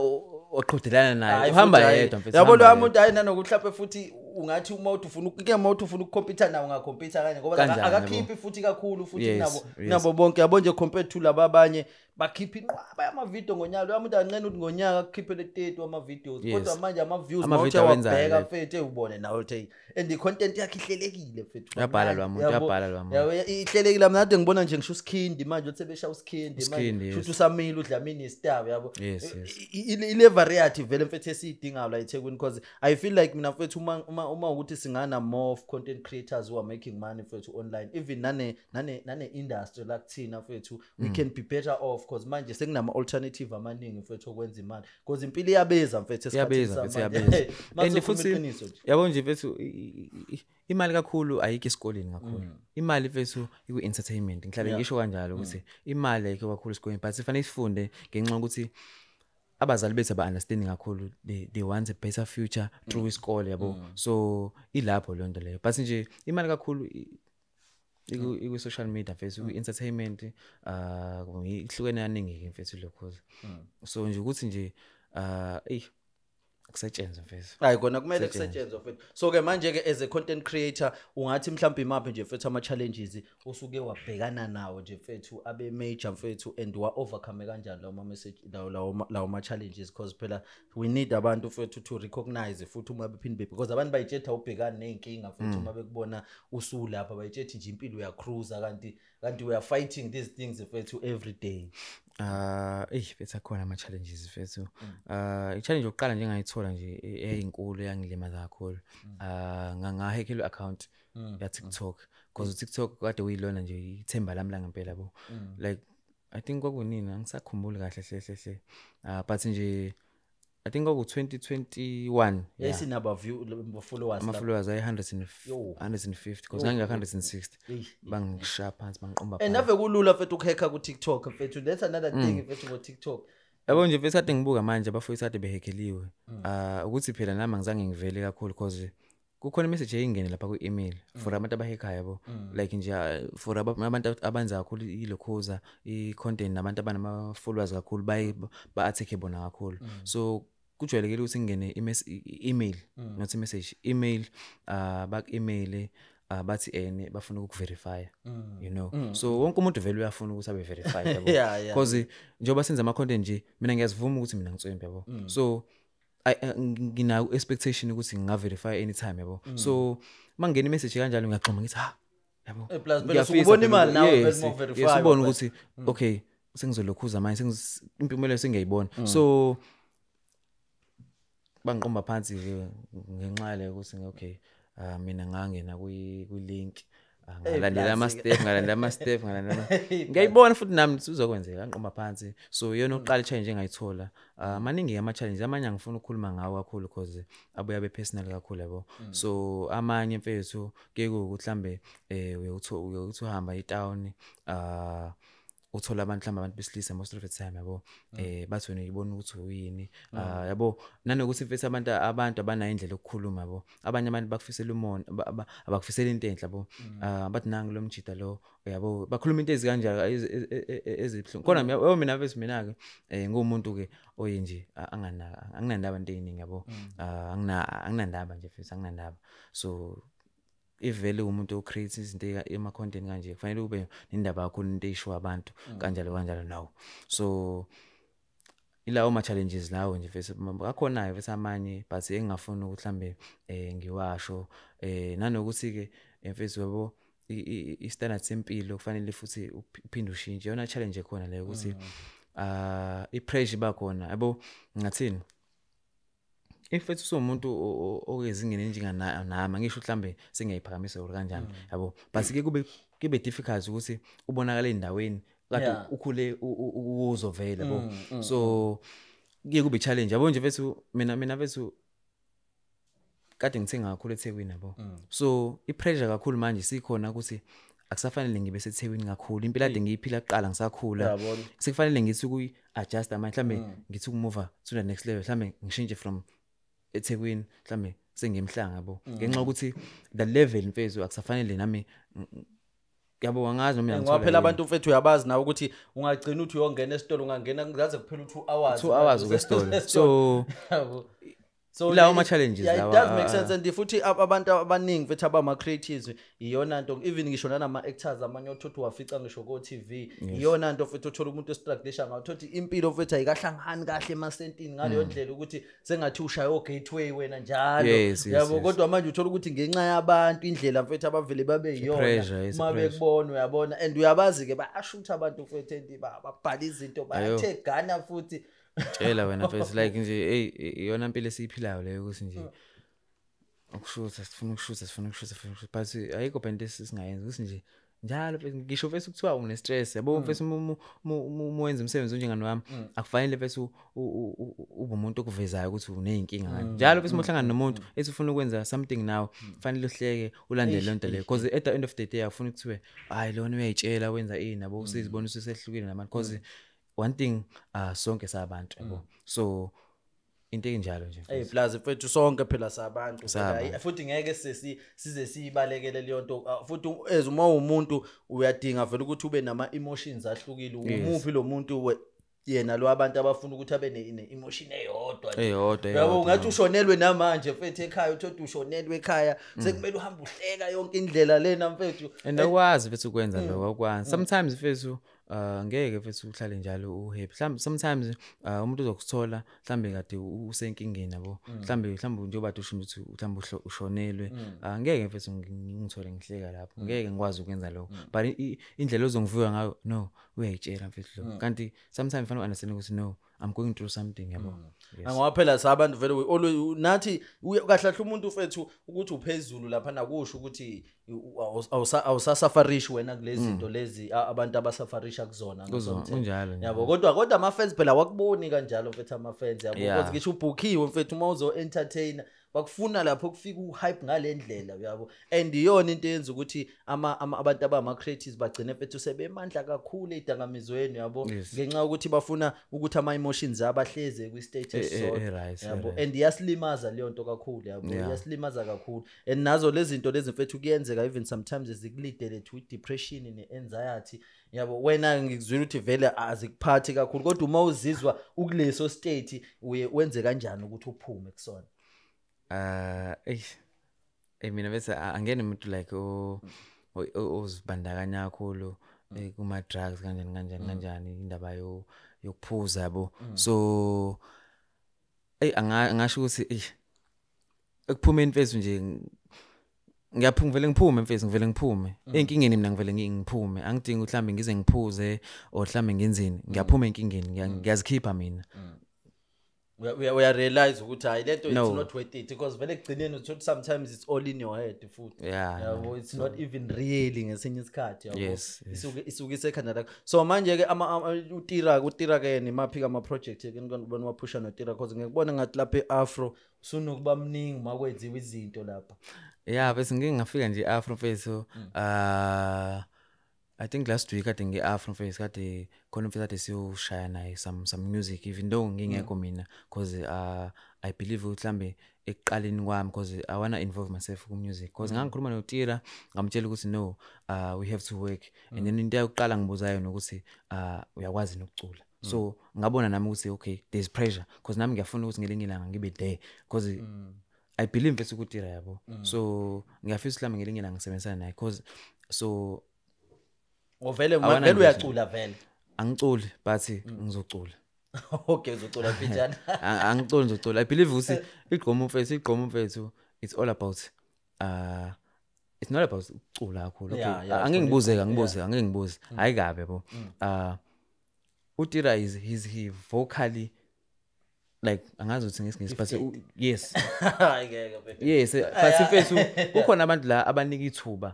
oqhudelana naye, uhamba yedwa mfethu yabo lo muntu. Hayi nanokuthi mhlawumbe futhi ungathi uma uthi ufuna uma uthi ufuna ukukhompyutha nawe ungakhompyutha kanje, ngoba akakhiphi futhi kakhulu futhi nabo bonke yabo nje compared to laba abanye bakhipha inqwaba yama video ngonyaka. Lo muntu anqena ukuthi ngonyaka akukhiphele 30 wama videos, kodwa manje ama views mawuthi wabheka mfethu ubone nawe uthi and the content yakhe ihlelekile mfethu, uyabhala lo muntu, uyabhala lo muntu, yabo ihlelekile. Mina kade ngibona nje ngisho uSkhindi manje uthe besha uSkhindi manje futhi usamile uDlamini star yabo, ile variety vele mfethu esiyidingayo la eThekwini, because I feel like mina mfethu uma ukuthi singana more of content creators who are making money mfethu online, even nane industry la kuthina mfethu, we can be better off, because manje sekunama alternative amaningi mfethu okwenza imali, because impilo iyabeza mfethu esikhathini samanje. And futhi yabo nje mfethu imali kakhulu ayikho esikoleni kakhulu, imali mfethu iku entertainment, ngihlale ngisho kanjalo ukuthi imali ayikho kakhulu esikoleni, but sifanele sifunde ngenxa yokuthi abazali bethu aba understanding kakhulu, they want a better future through isikole yabo, so ilapho leyo nto leyo. But nje imali kakhulu iku social media mfethu, iku entertainment, ihlukene kaningi ke mfethu lokho. So nje ukuthi nje kusetshenzwe mfethu. Hayi kona kumele kusetshenzwe mfethu. So ke manje ke as a content creator ungathi mhlawumbe imaphi nje mfethu ama challenges osuke wabhekana nawo nje mfethu abe major mfethu, and wa overcome kanjani lawo message lawo ma challenges, because phela we need abantu mfethu to recognize futhi uma bephinde, because abantu bayitshetha ubhekana nezinkinga mfethu uma bekubona usulapha bayitshetha nje impilo uyacruiser, kanti we are fighting these things mfethu every day. Mfethu akhona ama challenges mfethu. I-challenge yokuqala nje engayithola nje eyinkulu eyangilimaza kakhulu, ngahackelwa i-account ya TikTok, because uTikTok kade uyilona nje ithemba lami la ngempela yabo. Like I think kwakunini angisakhumbuli kahle hle, but nje I think kwaku 2021 yayisinaba view followers, ama followers ayi 150, because ngangi 160, bangishaya phansi bangiqomba phansi. And ave kulula mfethu ukuhacka ku TikTok mfethu, that's another thing mfethu ngo TikTok yabo nje mfethu. Kade ngibuka manje abafowethu kade behackeliwe, ukuthi phela nami angizange ngivele kakhulu, because kukhona message eyingene lapha ku email for abantu abahackayo yabo, like nje for abantu abanza kakhulu ilokhoza i content nabantu abanama followers kakhulu baye ba attack bona kakhulu. So kujwayelekile ukuthi ngene email, not message, email, bak email bathi ene bafuna ukuverify, you know. So wonke umuntu vele uyafuna ukuthi abe verified yabo, because njengoba senza ama content nje mina ngiyazivuma ukuthi mina ngitswembe yabo, so ngina expectation ukuthi nginga verify anytime yabo. So mangena imessage kanjalo ngiyaxhuma ngithi ha yabo, plus phela usubona imali nawe vele mo verify, usubona ukuthi okay sengizolokhuza manje, impumelo sengiyayibona. So bangiqomba phansi ke ngenxa le ukuthi okay mina ngangena kwi link, ngalandela ama step, ngalandela ama step, ngalandela ngiyayibona futhi nami uzokwenzeka, ngiqomba phansi. So iyona oqala challenge engayithola. Maningi ama challenges, amanye angifuna ukukhuluma ngawo kakhulu because abuya be personal kakhulu yabo. So amanye mfethu ke ukuthi mhlambe uyothi uhamba etown, uthola abantu mhlawumbe abantu besilisa most of the time yabo, bathi wena uyibona ukuthi uyini, yabo, nanokuthi mfethu abantu abanayo indlela yokukhuluma yabo, abanye abantu bakufisela umona, abakufisela into enhle yabo, bathi nangu lo mjida lo yabo, bakhuluma into ezikanjalo ezibuhlungu khona. Yabo mina mfethu mina ke ngumuntu ke oye nje anginandaba into eyiningi yabo, anginandaba nje mfethu, anginandaba. So Ivele umuntu ocreate izinto ema content kanje, kufanele ube nendaba yakho, into esho abantu kanjalo kanjalo nawo. So ilawo ma challenges lawo nje mfethu, akhona mfethu amanye, but engingafuni ukuthi mhlambe ngiwasho, nanokuthi ke mfethu, yabo, i standard sempilo kufanele futhi uphinde ushintshe. Yona challenge ekhona leyo, ukuthi i pressure bakhona, yabo. Ngathini, if mfethu usuwumuntu okezingeni enjenganami, ngisho mhlambe sengiyayiphakamisa or kanjani, yabo, but ke kube difficult ukuthi ubonakale endaweni kade ukhule uzovela, yabo. So kuye kube challenge, yabo, nje mfethu. Mina mfethu kade ngithenga kakhulu eThekwini, yabo. So i-pressure kakhulu manje sikhona ukuthi akusafanele ngibe seThekwini kakhulu. Impilo ade ngiyiphila kuqala ngisakhula, sekufanele ngithi ukuyi-adjust manje, mhlambe ngithi ukumove to the next level, mhlambe ngishintshe from eThekwini, mhlambe sengimhlanga, yabo, ngenxa yokuthi the level mfethu akusafanele nami, yabo, angazi noma Ngoba uyangithola phela yini. Abantu mfethu, uyabazi nawe ukuthi ungagcina uthi uyongena esitolo, ungangena ngaze kuphela u-2 hours. 2 hours ukwesitolo, so Yabo. So ilawo ama-challenges yeah, it lawa, does make sense. And futhi abantu abaningi futhi abama-creatives, iyona nto, even ngisho nanama-actors amanye othothi wafica ngisho ko-TV, iyona nto futhi uthola umuntu ostrugglisha ngayo, uthothi impilo futhi ayikahlangani kahle emasentini ngaleyo ndlela ukuthi sengathi ushaye o-gateway wena njalo. Yabo. Kodwa manje uthola ukuthi ngenxa yabantu, indlela mfethu abavele babe yiyona I-pressure, yes, uma i-pressure. bekubona, uyabona, and uyabazi-ke bayashutha abantu futhi and babhala izinto, bayathegana futhi. Tshela wena mfethu, like nje, hey, iyona mpilo esiyiphilayo leyo, ukuthi nje ukushutha, sifuna ukushutha, sifuna ukushutha, sifuna ukushutha, but ayikho phela into esingayenza ukuthi nje njalo mfethu, ngisho mfethu kuthiwa une-stress, yabo, mfethu, uma wenza umsebenzi onjengani wami, akufanele mfethu ube umuntu okuvezayo ukuthi uney'nkinga ngani. Njalo mfethu uma uhlangana nomuntu ethi ufuna ukwenza something now, kufanele uhleke, ulandele leyo nto leyo, because at the end of the day akufuni kuthiwe, "Hayi, lona uyayitshela wenza ini," yabo, usizibona ususehlukile nabantu, because one thing, sonke sabantu, yabo. So into enjalo nje, Hey mfethu. Plus mfethu, sonke phela sabantu phela. Sabantu. Futhi ngeke size siyibalekele leyo nto. Futhi as uma umuntu uyadinga vele ukuthi ube nama emotions ahlukile. Umuphi lo muntu yena lo abantu abafuna ukuthi abe ne emotion eyodwa nje? Eyodwa. Yabo. Eyodwa. Ungathi ushonelwe namanje mfethu ekhaya, uthothi ushonelwe ekhaya, sekumele uhambe uhleka yonke indlela lena mfethu. And awukwazi mfethu ukwenza lokho, awukwazi. Sometimes mfethu, ngeke mfethu uhlale njalo uhappy. Mhlawumbe sometimes umuntu uzokuthola mhlambe kade usenkingeni, yabo, mhlambe njengoba kade usho ukuthi mhlambe ushonelwe, ngeke mfethu ngithole ngihleka lapho, ngeke ngikwazi ukwenza lokho, but indlela ozongivuka ngayo, no, uyayitshela mfethu lo. Kanti sometimes kufanele u-understand ukuthi no, I'm going through something, yabo. Yes. Ngoba phela sabantu vele, we always nathi kahle kahle umuntu mfethu ukuthi uphezulu lapha nakusho ukuthi awusasafarishi wena kulezi zinto lezi abantu abasafarisha kuzona Kuzona, ngosomthetho. Kunjalo nje. Yabo, kodwa ama-fans phela awakuboni kanjalo mfethu, ama-fans, yabo. Because ngisho ubhukhiwe mfethu, uma uzo-entertainer bakufuna lapho kufika u-hype ngale ndlela, uyabo, and iyona into eyenza ukuthi abantu abama-creatives bagcine mfethu sebemandla kakhulu ey'dakamizweni, yabo, ngenxa yokuthi bafuna ukuthi ama-emotions abo ahleze kwi-state esisodwa, E-right, yabo. e-right. And iyasilimaza leyo nto kakhulu, yabo. Iyasilimaza kakhulu. And nazo lezi zinto lezi mfethu kuyenzeka even sometimes zikulidele to i-depression ne-anxiety, yabo. Wena ngikuzwile ukuthi vele azikuphathi kakhulu, kodwa uma uzizwa ukuleso state, uye wenze kanjani ukuthi uphume kusona? Eish. Mina bese angene umuntu like ozibandakanya kakhulu kuma drugs kanjani kanjani kanjani, indaba yo yokuphuza, yabo. So ey, angasho ukuthi eh ekuphumeni mfethu nje ngiyaphuma vele, ngiphume mfethu, ngivele ngiphume ey'nkingeni. Mina ngivele ngiphume, angidingi ukuthi mhlambe ngize ngiphuze or mhlambe ngenzeni. Ngiyaphuma ey'nkingeni, ngiyazikhipha mina. Uya realize ukuthi hayi, lento it's No. not worth it, because vele ekugcineni uthola sometimes it's all in your head futhi, yabo, it's not even really ngesinye isikhathi, yabo. Yes. Isuke isekhanda lakho. So manje ke uTira ke nimaphi ama project ke nibona waphusha noTira? Because ngikubona ngathi lapha eAfro usunokuba mningi makwenziwa izinto lapha. Yeah, bese ngike ngafika nje e-Afro mfethu. I think last week kade ngi-Afro mfethu, kade khona mfethu kade siyoshaya naye some music, even though ngingekho mina, because I believe ukuthi mhlambe ekuqaleni kwami, because I wanna involve myself ku music, because ngangikhuluma noTira, ngamtshela ukuthi no, we have to work. And then into yokuqala ngibuzayo nokuthi uyakwazi nokucula. So ngabona nami ukuthi okay, there's pressure, because nami ngiyafuna ukuthi ngelinye ilanga ngibe there, because I believe mfethu ukuTira, yabo. So ngiyafisa mhlawumbe ngelinye ilanga ngisebenzisana naye, cause so Ovele vele uyacula vele. Angiculi, but ngizocula. Okay, uzocula mfitshane. Angiculi, ngizocula. I believe ukuthi igqomu mfethu, igqomu mfethu, it's all about it's not about ukucula kakhulu. Okay, angeke ngibuze, angibuze, angeke ngibuze. Hayi kabe, yabo. uTira is he's he vocally, like, angazi ukuthi ngesingisi, but yes. Hayi ngeke mfethu. Yes, but mfethu kukhona abantu la abanika ithuba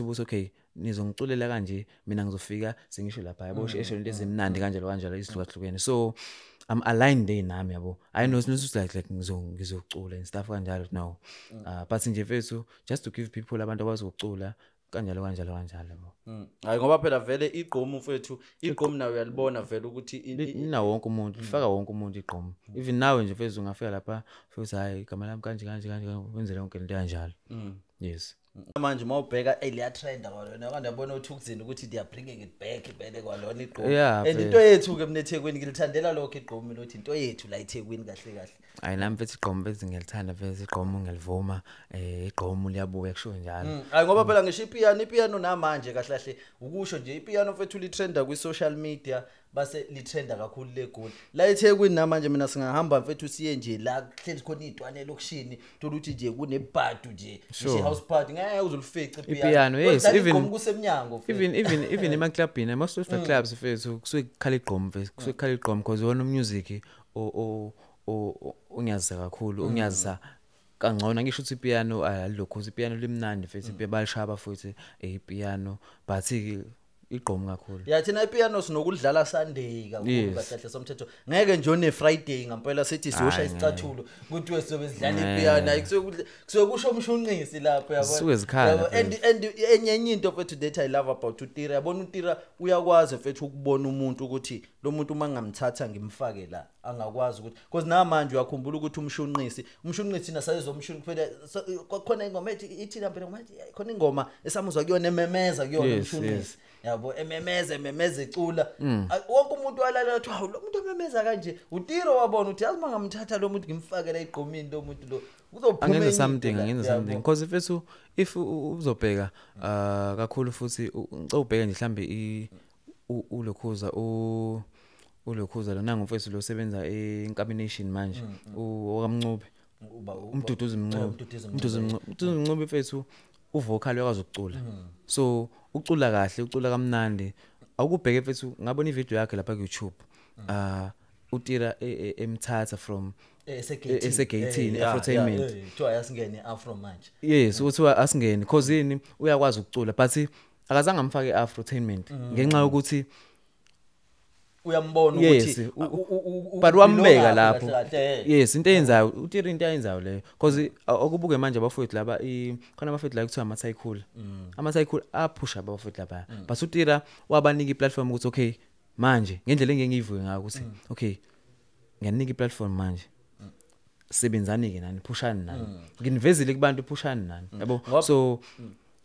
ukuthi okay, nizongiculela kanje, mina ngizofika sengisho lapha, yabo, esho into ezimnandi kanjalo kanjalo izihlukahlukene. So I'm aligned there nami, yabo. I know it's not like ngizocula and stuff kanjalo, no, but nje mfethu just to give people, abantu abazokucula kanjalo kanjalo kanjalo, yabo. Hayi, ngoba phela vele igqomu mfethu, igqomu nayo uyalibona vele ukuthi Lina wonke umuntu, lifaka wonke umuntu igqomu. Even nawe nje mfethu ungafika lapha futhi, hayi, igama lami kanje kanje kanje, wenzele yonke into kanjalo, yes. Manje mawubheka, ey, liyatrenda kwalona kanti, yabona uThukzini ukuthi they are bringing it back vele kwalona igqomu. And into yethu ke mina eThekwini ngilithandela lokho igqomu, lothi into yethu la eThekwini kahle kahle. Hayi, nami mfethu igqomu mfethu ngiyalithanda mfethu igqomu, ngiyalivuma, igqomu liyabuya, kusho njalo. Hayi, ngoba phela ngisho ipiano namanje kahle kahle, ukusho nje ipiano mfethu litrenda kwi-social media, base litrenda kakhulu leGoli la eThekwini. Namanje mina singahamba mfethu siye nje la kuhleli khona iy'ntwana elokishini, thola ukuthi nje kunebhadu nje, ngisho i-house party, ngeke uzulifice. Ipiano, yes, Kusemnyango mfethu. Even emaklabhini, most of the clubs mfethu kusuke kukhala igqomu mfethu, kusuke kukhala igqomu, because iwona music o ongiyazisa kakhulu, ongiyazisa kangcono. Ngisho ukuthi ipiano alilokhu, ipiano limnandi mfethu, balishaba futhi ipiano, but igqomu kakhulu. Ya, thina ipiano sinokudlala Sunday kakhulu. Kahle kahle somthetho ngeke nje one Friday ngempela sithi siyoshaya Hhayi, isicathulo kuthiwe sizobe sidlala ipiano. Hayi, kusuke kusho umshunqisi lapho, yabo. Zisuke zikhala, Yabo, and enye into mfethu that I love about uTira, yabona, uTira uyakwazi mfethu ukubona umuntu ukuthi lo muntu uma ngamthatha ngimfake la angakwazi ukuthi, because namanje uyakhumbula ukuthi umshunqisi thina sayezomshunqisi phela, kwakhona ingoma ethi ithi lapha ingoma ethi khona ingoma esamuzwa kuyona ememeza kuyona umshunqisi, yabo, ememeza ememeza ecula. Wonke umuntu walalela wathi, hawu, lo muntu ememeza kanje. uTiro wabona ukuthi yazi mangamthatha lo muntu ngimfake la igqomini, lo muntu lo uzophuma Angenza enye into something, la, angenza yabo. something, because mfethu if uzobheka kakhulu futhi ngicela ubheke nje mhlambe ulokhuza ulokhuza lo nangu mfethu lo sebenza eNkabi Nation manje, okaMncube. UMduduzi Mncube. uMduduzi. UMduduzi Mncube, uMduduzi Mncube mfethu uvocal, uyakwazi ukucula, so ucula kahle, ucula kamnandi. Awukubheke mfethu, ngabona ivideo yakhe lapha ku YouTube, uTira emthatha from Esegeyithini. Esegeyithini, Afrotainment. Kuthiwa yasingene afro manje. Yes, uthiwa asingene cause yini, uyakwazi ukucula, but akazange amfake afrotainment ngenxa yokuthi Uyambona ukuthi but wambeka belonga lapho. kahle kahle. Yes, into eyenzayo uTira, into ayenzayo leyo, cause okubuke manje abafowethu laba, khona abafowethu la kuthiwa ama-Tycool, ama-Tycool aphusha abafowethu lapha, but uTira wabanika i-platform ukuthi okay, manje ngendlela engeke ngiyivuke ngayo ukuthi okay, ngiyanika i-platform manje, sebenzani-ke nani, phushani nani, nginivezile kubantu, phushani nani, yabo. So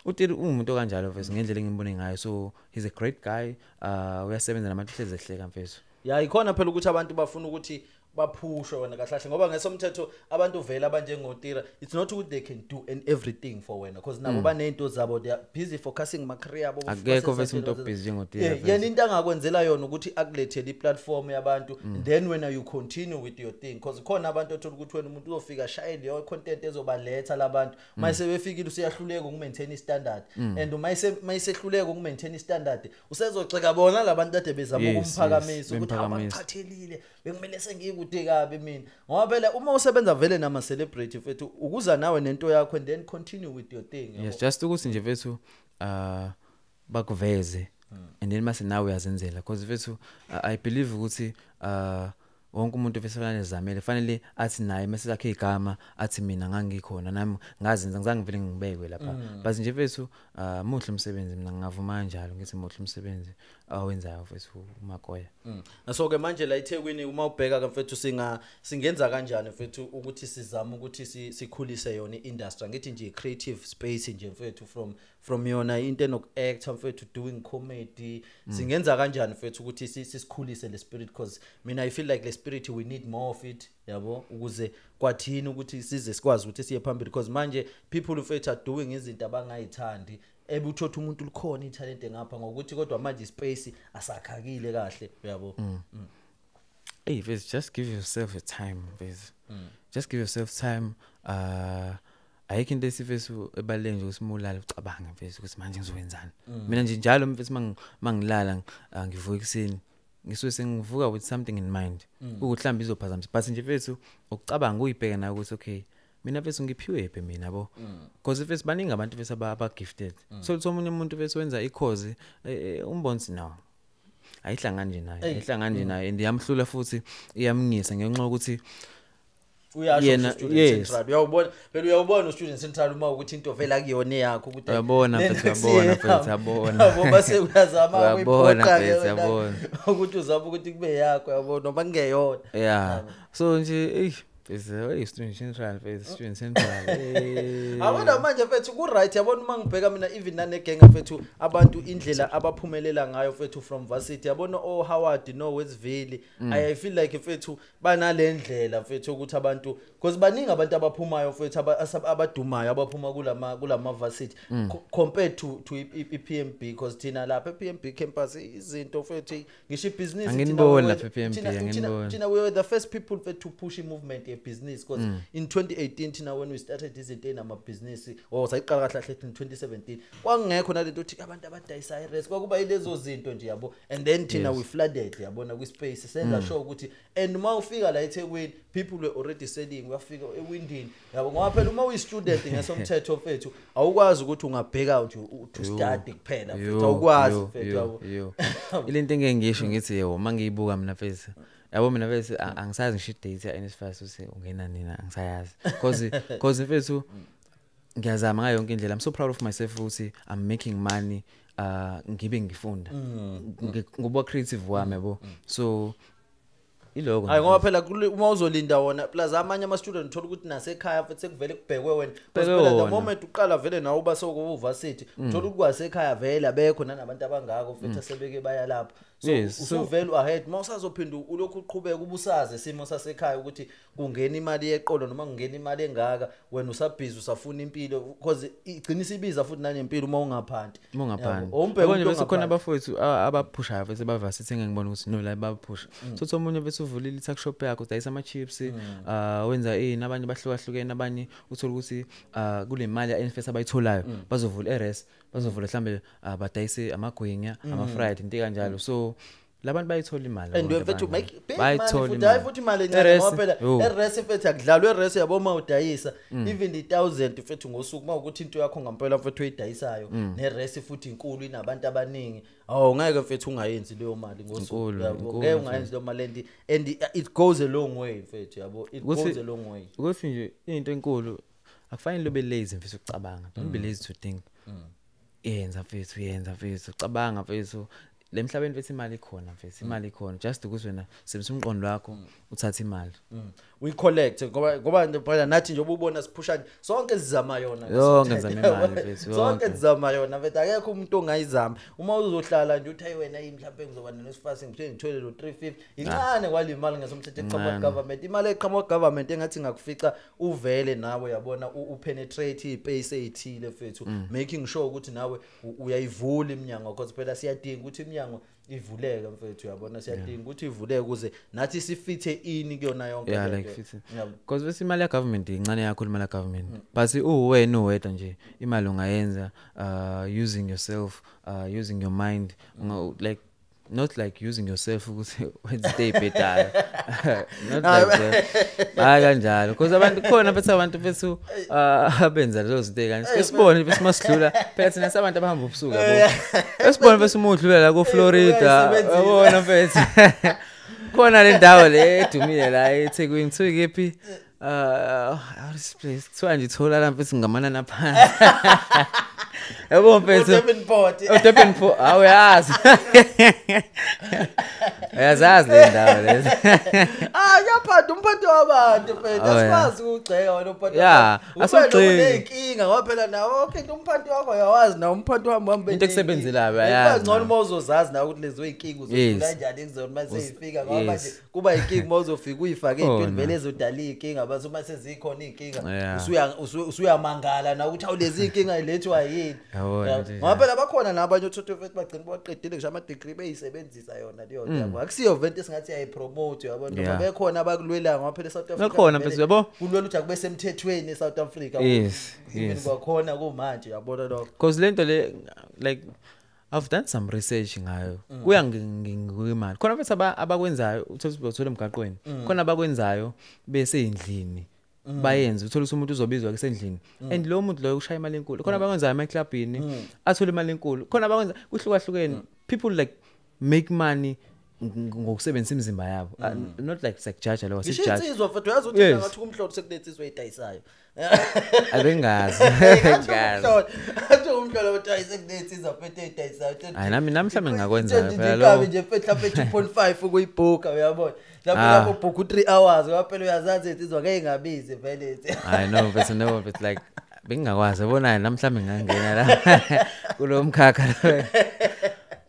uTira uwumuntu okanjalo mfethu ngendlela engimbone ngayo, so he's a great guy, uyasebenza nabantu, hlezi ehleka mfethu. Ya, ikhona phela ukuthi abantu bafuna ukuthi baphushwe wena kahle kahle, ngoba ngesomthetho abantu vele abanjengoTira, it's not ukuthi they can do and everything for wena, because nabo banento zabo, they are busy focusing ma career yabo. Akekho mfethu umuntu obusy njengoTira, mfethu. Yena into angakwenzela yona ukuthi akulethele iplatform yabantu, then wena you continue with your thing, because khona abantu othola ukuthi wena umuntu uzofika shaye leyo content ezobaletha labantu, uma sebefikile useyahluleka ukumaintain istandard, and uma mayisehluleka ukumaintain istandard usezoceka bona labantu kade bezama ukumphakamisa ukuthi bemphakamisa. Abachathelile bekumele sengikude kabi mina, ngoba phela uma usebenza vele nama celebrity mfethu, ukuza nawe nento yakho and then continue with your thing, yabo. Yes, just ukuthi nje mfethu bakuveze and then mase nawe uyazenzela, because mfethu I believe ukuthi wonke umuntu mfethu fanele ezamele, fanele athi naye mase lakhe igama athi mina ngangikhona nami, ngazenza, ngizange ngivele ngibekwe lapha. But nje mfethu muhle umsebenzi, mina ngingavuma kanjalo ngithi muhle umsebenzi awenzayo mfethu uMakoya. So ke manje la eThekwini uma ubheka ke mfethu, singenza kanjani mfethu ukuthi sizame ukuthi sikhulise yona iindustry, ngithi nje creative space nje mfethu, from From yona into enoku-actor mfethu, doing comedy, singenza kanjani mfethu ukuthi sisikhulise le spirit? Because mina I feel like le spirit, we need more of it, yabo, ukuze kwathini ukuthi size sikwazi ukuthi siye phambili, because manje people mfethu are doing izinto abangayithandi, ebuthothi umuntu likhona ithalente ngapha ngokuthi, kodwa manje ispace asakhakile kahle, yabo. Hey, Viz, just give yourself a time, Viz. Just give yourself time. Ayikho into esifesu ebaluleke nje ukuthi uma ulala ucabange mfethu ukuthi manje ngizokwenzani. Mina nje njalo mfethu mangilala ngivuka ekuseni, ngisuke sengivuka with something in mind. Ukuthi mhlawumbe izophazamisa, but nje mfethu ukucabanga uyibheke nawe ukuthi okay, mina mfethu ngiphiwe phi mina, yabo. Because mfethu baningi abantu mfethu aba gifted. So uthi omunye umuntu mfethu wenza ikhozi, umbonisi nawo ayihlangani nje naye, ayihlangani nje naye, and iyamhlula futhi iyamngisa ngenxa yokuthi uyasho Yena- student central, uyawubona phela, uyawubona u-student central uma ukuthi into vele akuyona eyakho ukuthi Uyabona, lento mfethu, uyabona, akusiyeyami. mfethu, uyabona. Yabo, base uyazama Uyabona, ukuyiphoqa-ke mfethu, wena, uyabona. ukuthi uzame ukuthi kube yakho, yabo, noma kungeyona. Yeah, so nje ey mfethu, hey, student central mfethu, student central, eh. Yabona manje mfethu ku-right, yabona, uma ngibheka mina even nanegenga mfethu, abantu indlela abaphumelela ngayo mfethu from varsity, yabona, o-Howard no-Westville, I feel like mfethu banale ndlela mfethu ukuthi abantu, because baningi abantu abaphumayo mfethu abadumayo abaphuma kulama varsity compared to i-PMB, because thina lapha e-PMB campus izinto mfethu, ngisho ibhizinisi thina Anginiboni we were lapha e-PMB, anginiboni. thina we were the first people mfethu to push i-movement yebhizinisi, because in 2018 thina when we started izinto ey'namabhizinisi, or sayiqala kahle kahle in 2017, kwakungekho nalento ukuthi abantu abadayisa i-res, kwakuba yilezo zinto nje, yabo, and then thina we flooded, yabona, kwi-space, senza sure ukuthi, and uma ufika la eThekwini people were already selling, uyafika ewindini, yabo, ngoba phela uma uyi-student ngesomthetho mfethu awukwazi ukuthi ungabheka nje to study kuphela mfethu, awukwazi mfethu, yabo. Yo, ilento engeke ngisho ngithi yebo, mangiyibuka mina mfethu, yabo, mina mfethu angisazi ngisho idate ya NSFAS ukuthi ungena nina, angisayazi, cause mfethu ngiyazama ngayo yonke indlela. I'm so proud of myself ukuthi I'm making money ngibe ngifunda ngoba creative wami, yabo, so iloko. Hayi, ngoba phela uma uzolinda wona, plus amanye ama-student uthola ukuthi nasekhaya futhi sekuvele kubhekwe wena. Because Kubhekwe phela the wona. moment uqala vele nawe uba sokuvasithi, uthola ukuthi kwasekhaya vele abekho nanabantu abangako futhi asebeke baya lapho, so usuvele ahead uma usazophinda ulokhu uqhubeka ubusazi isimo sasekhaya ukuthi kungena imali yeqolo noma kungena imali engaka, wena usabhizi usafuna impilo, because igcina isibiza futhi nanempilo uma ungaphanti. Uma ungaphansi. Yabo, umbheke Yabo nje umuntu bese khona ongaphanti. abafowethu abaphushayo futhi bavasithi, engibona ukuthi no, la baphusha. So uthi omunye bese uvulile i-tuck shop yakho, udayisa ama-chips, wenza ini, abanye bahlukahlukene, abanye uthola ukuthi kule mali ya-NSFAS abayitholayo bazovula e-res, bazovula mhlambe badayise amagwinya, ama-fried, into kanjalo, so labantu bayithola imali. And abantu mfethu abanjalo. make big money Bayithola futhi, hayi imali. futhi imali encane, E-res, ngoba phela yo. e-res mfethu akudlalwa e-res, yabo, uma udayisa even i-1000 mfethu ngosuku, uma ukuthi into yakho ngampela mfethu oyidayisayo ne-res futhi inkulu inabantu abaningi, awu ngeke mfethu ungayenzi leyo mali ngosuku, Inkulu, yabo, inkulu ngeke ungayenzi leyo mali, and it goes a long way mfethu, yabo, it goes a long way. Ukuthi nje into enkulu, akufanele ube lazy mfethu ukucabanga. Don't be lazy to think. Yenza mfethu, yenza mfethu, cabanga mfethu, le emhlabeni mfethu imali ikhona mfethu, imali ikhona, just ukuthi wena sebenzisa umqondo wakho uthathe imali. We collect ngoba nje phela nathi njengoba ubona siphusha nje, sonke sizama yona. Yonke sizama imali, mfethu, Sonke yonke. sizama yona mfethu, akekho umuntu ongayizama. Uma uzohlala nje uthi hayi wena yini, mhlawumbe ngizoba neNSFAS ngithole lo 350, incane kwale mali ngesomthetho eqhamuka Incane. government, imali eqhamuka government engathi ngakufica uvele nawe, yabona, upenetrate ipace ezithile mfethu, making sure ukuthi nawe uyayivula iminyango, because phela siyadinga ukuthi iminyango ivuleke mfethu, uyabona, siyadinga ukuthi ivuleke ukuze nathi sifithe ini kuyona yonke Yeah, lento. like fit in. Yabo. Because bese imali ya government incane kakhulu imali ya government, but uwena uwedwa nje imali ungayenza using yourself, using your mind. Like not like using yourself ukuthi wenze into eyibhedayo, not like that, hayi kanjalo, because abantu khona bese abantu bethu abenza lezo zinto ey'kanje. Sike sibone bese masidlula phela thina sabantu abahamba ubusuku, yabo, esibone bese uma udlula la ko-Florida, Uyayisebenzisa. yabona mfethu, khona le ndawo le edumile la eThekwini, kuthiwa ikephi, how this place kuthiwa nje itholakala mfethu ngamanani aphansi, yabo mfethu. uDevonport. uDevonport, awuyazi, uyazazi le ndawo lezi. Ah, yaphatha. umphanti wabantu mfethu, Oh, yeah. asikwazi ukugxeka wena umphanti. Yeah, asugxeki. asugxeki. Uneyinkinga ngoba phela nawe okay umphanti wakho uyawazi nawe umphanti wami wami. Into ekusebenzelayo, uyayazi Ngcono nawe. uma uzozazi nawe ukuthi lezo inkinga uzodlula kanjani kuzona uma seyifika, ngoba manje kuba inkinga uma uzofika uyifake ey'ntweni Khona. vele ezodala iy'nkinga, bese uma sezikhona iy'nkinga usuyamangala nawe ukuthi awu lezi iy'nkinga yilethwa yini. Yabona Yabo. nje. Ngoba phela bakhona nabanye uthothe futhi bagcina baqedile ngisho ama-degree beyisebenzisa yona leyo nto, yabo. Akusiyo vele into esingathi siyayipromote, yabo, noma bekhona abakulwelayo ngoba phela e-South Africa Bekhona, vele mfethu, yabo. kulwela ukuthi akube semthethweni e-South Africa. Even kwakhona kumanje, yabona lokho. Because lento le, like, I've done some research ngayo, kuya ngimali khona futhi abakwenzayo uthola ukuthi uthola emgaqweni khona abakwenzayo beseyindlini bayenze, uthola ukuthi umuntu uzobizwa kusendlini and lo muntu loyo ushaya imali enkulu. Khona abakwenzayo emaklabhini athole imali enkulu, khona abakwenza kuhlukahlukene. People like make money ngokusebenzisa imizimba yabo. Not like sekujaja lo Ngisho sikujaja. insizwa mfethu, uyazi ukuthi ngathi kumhlolo sekunensizwa eyidayisayo. Abengazi. Ngathi Bengazi. umhlolo, ngathi umhlolo ukuthi hayi sekunensizwa mfethu eyidayisayo. Hayi, nami mhlawumbe ngingakwenza Nje phela inkabi lo. nje mfethu mhlawumbe 2.5 ukuyibhuka, uyabona. Lapho Ah. lapho ubhuka u3 hours ngoba phela uyazazi insizwa ngeke ingabizi vele. I know, but no, but like bengingakwazi yabona namhlanje ngingangena la kulo mkhakha lo.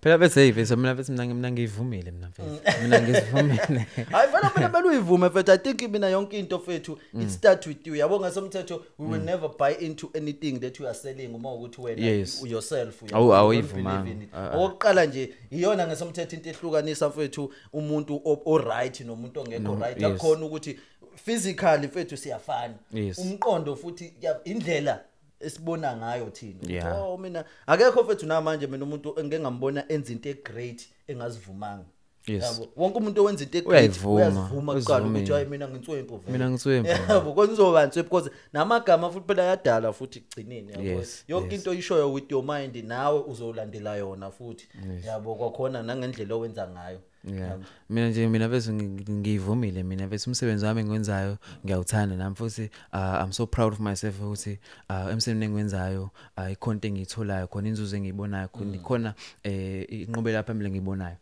Phela bese hey mfethu, mina mfethu mina ngiyivumile mina mfethu. Mina ngizivumile. Hayi vele mina kumele uyivume mfethu. I think mina yonke into mfethu it start with you. Yabo ngasomthetho we will never buy into anything that you are selling uma ukuthi wena yourself uyabo, you don't Awuyivumanga. believe in it. Ah, ah. Okokuqala nje iyona ngesomthetho into ehlukanisa mfethu umuntu o right nomuntu ongekho right. Akukhona ukuthi physically mfethu siyafana. Umqondo futhi indlela esibona ngayo thina. Ukuthi, oh mina akekho mfethu namanje mina umuntu engike ngambona enza into egreat engazivumanga. Yabo, wonke umuntu owenza into egreat Uyayivuma, uyazivuma kuqala ukuthi uzivumile. hayi mina nginswempu vele. Mina nginswempu. Yabo, kodwa uzoba nswempu because namagama futhi phela ayadala futhi ekugcineni, yabo. Yonke into oyishoyo with your mind nawe uzolandela yona futhi. Yabo, kwakhona nangendlela owenza ngayo. Yeah. Mina nje mina bese ngiyivumile mina bese umsebenzi wami engiwenzayo ngiyawuthanda nami futhi, I'm so proud of myself ukuthi emsebenzini engiwenzayo, ikhona into engiyitholayo khona, inzuzo engiyibonayo khona, khona inqubela phambili engiyibonayo.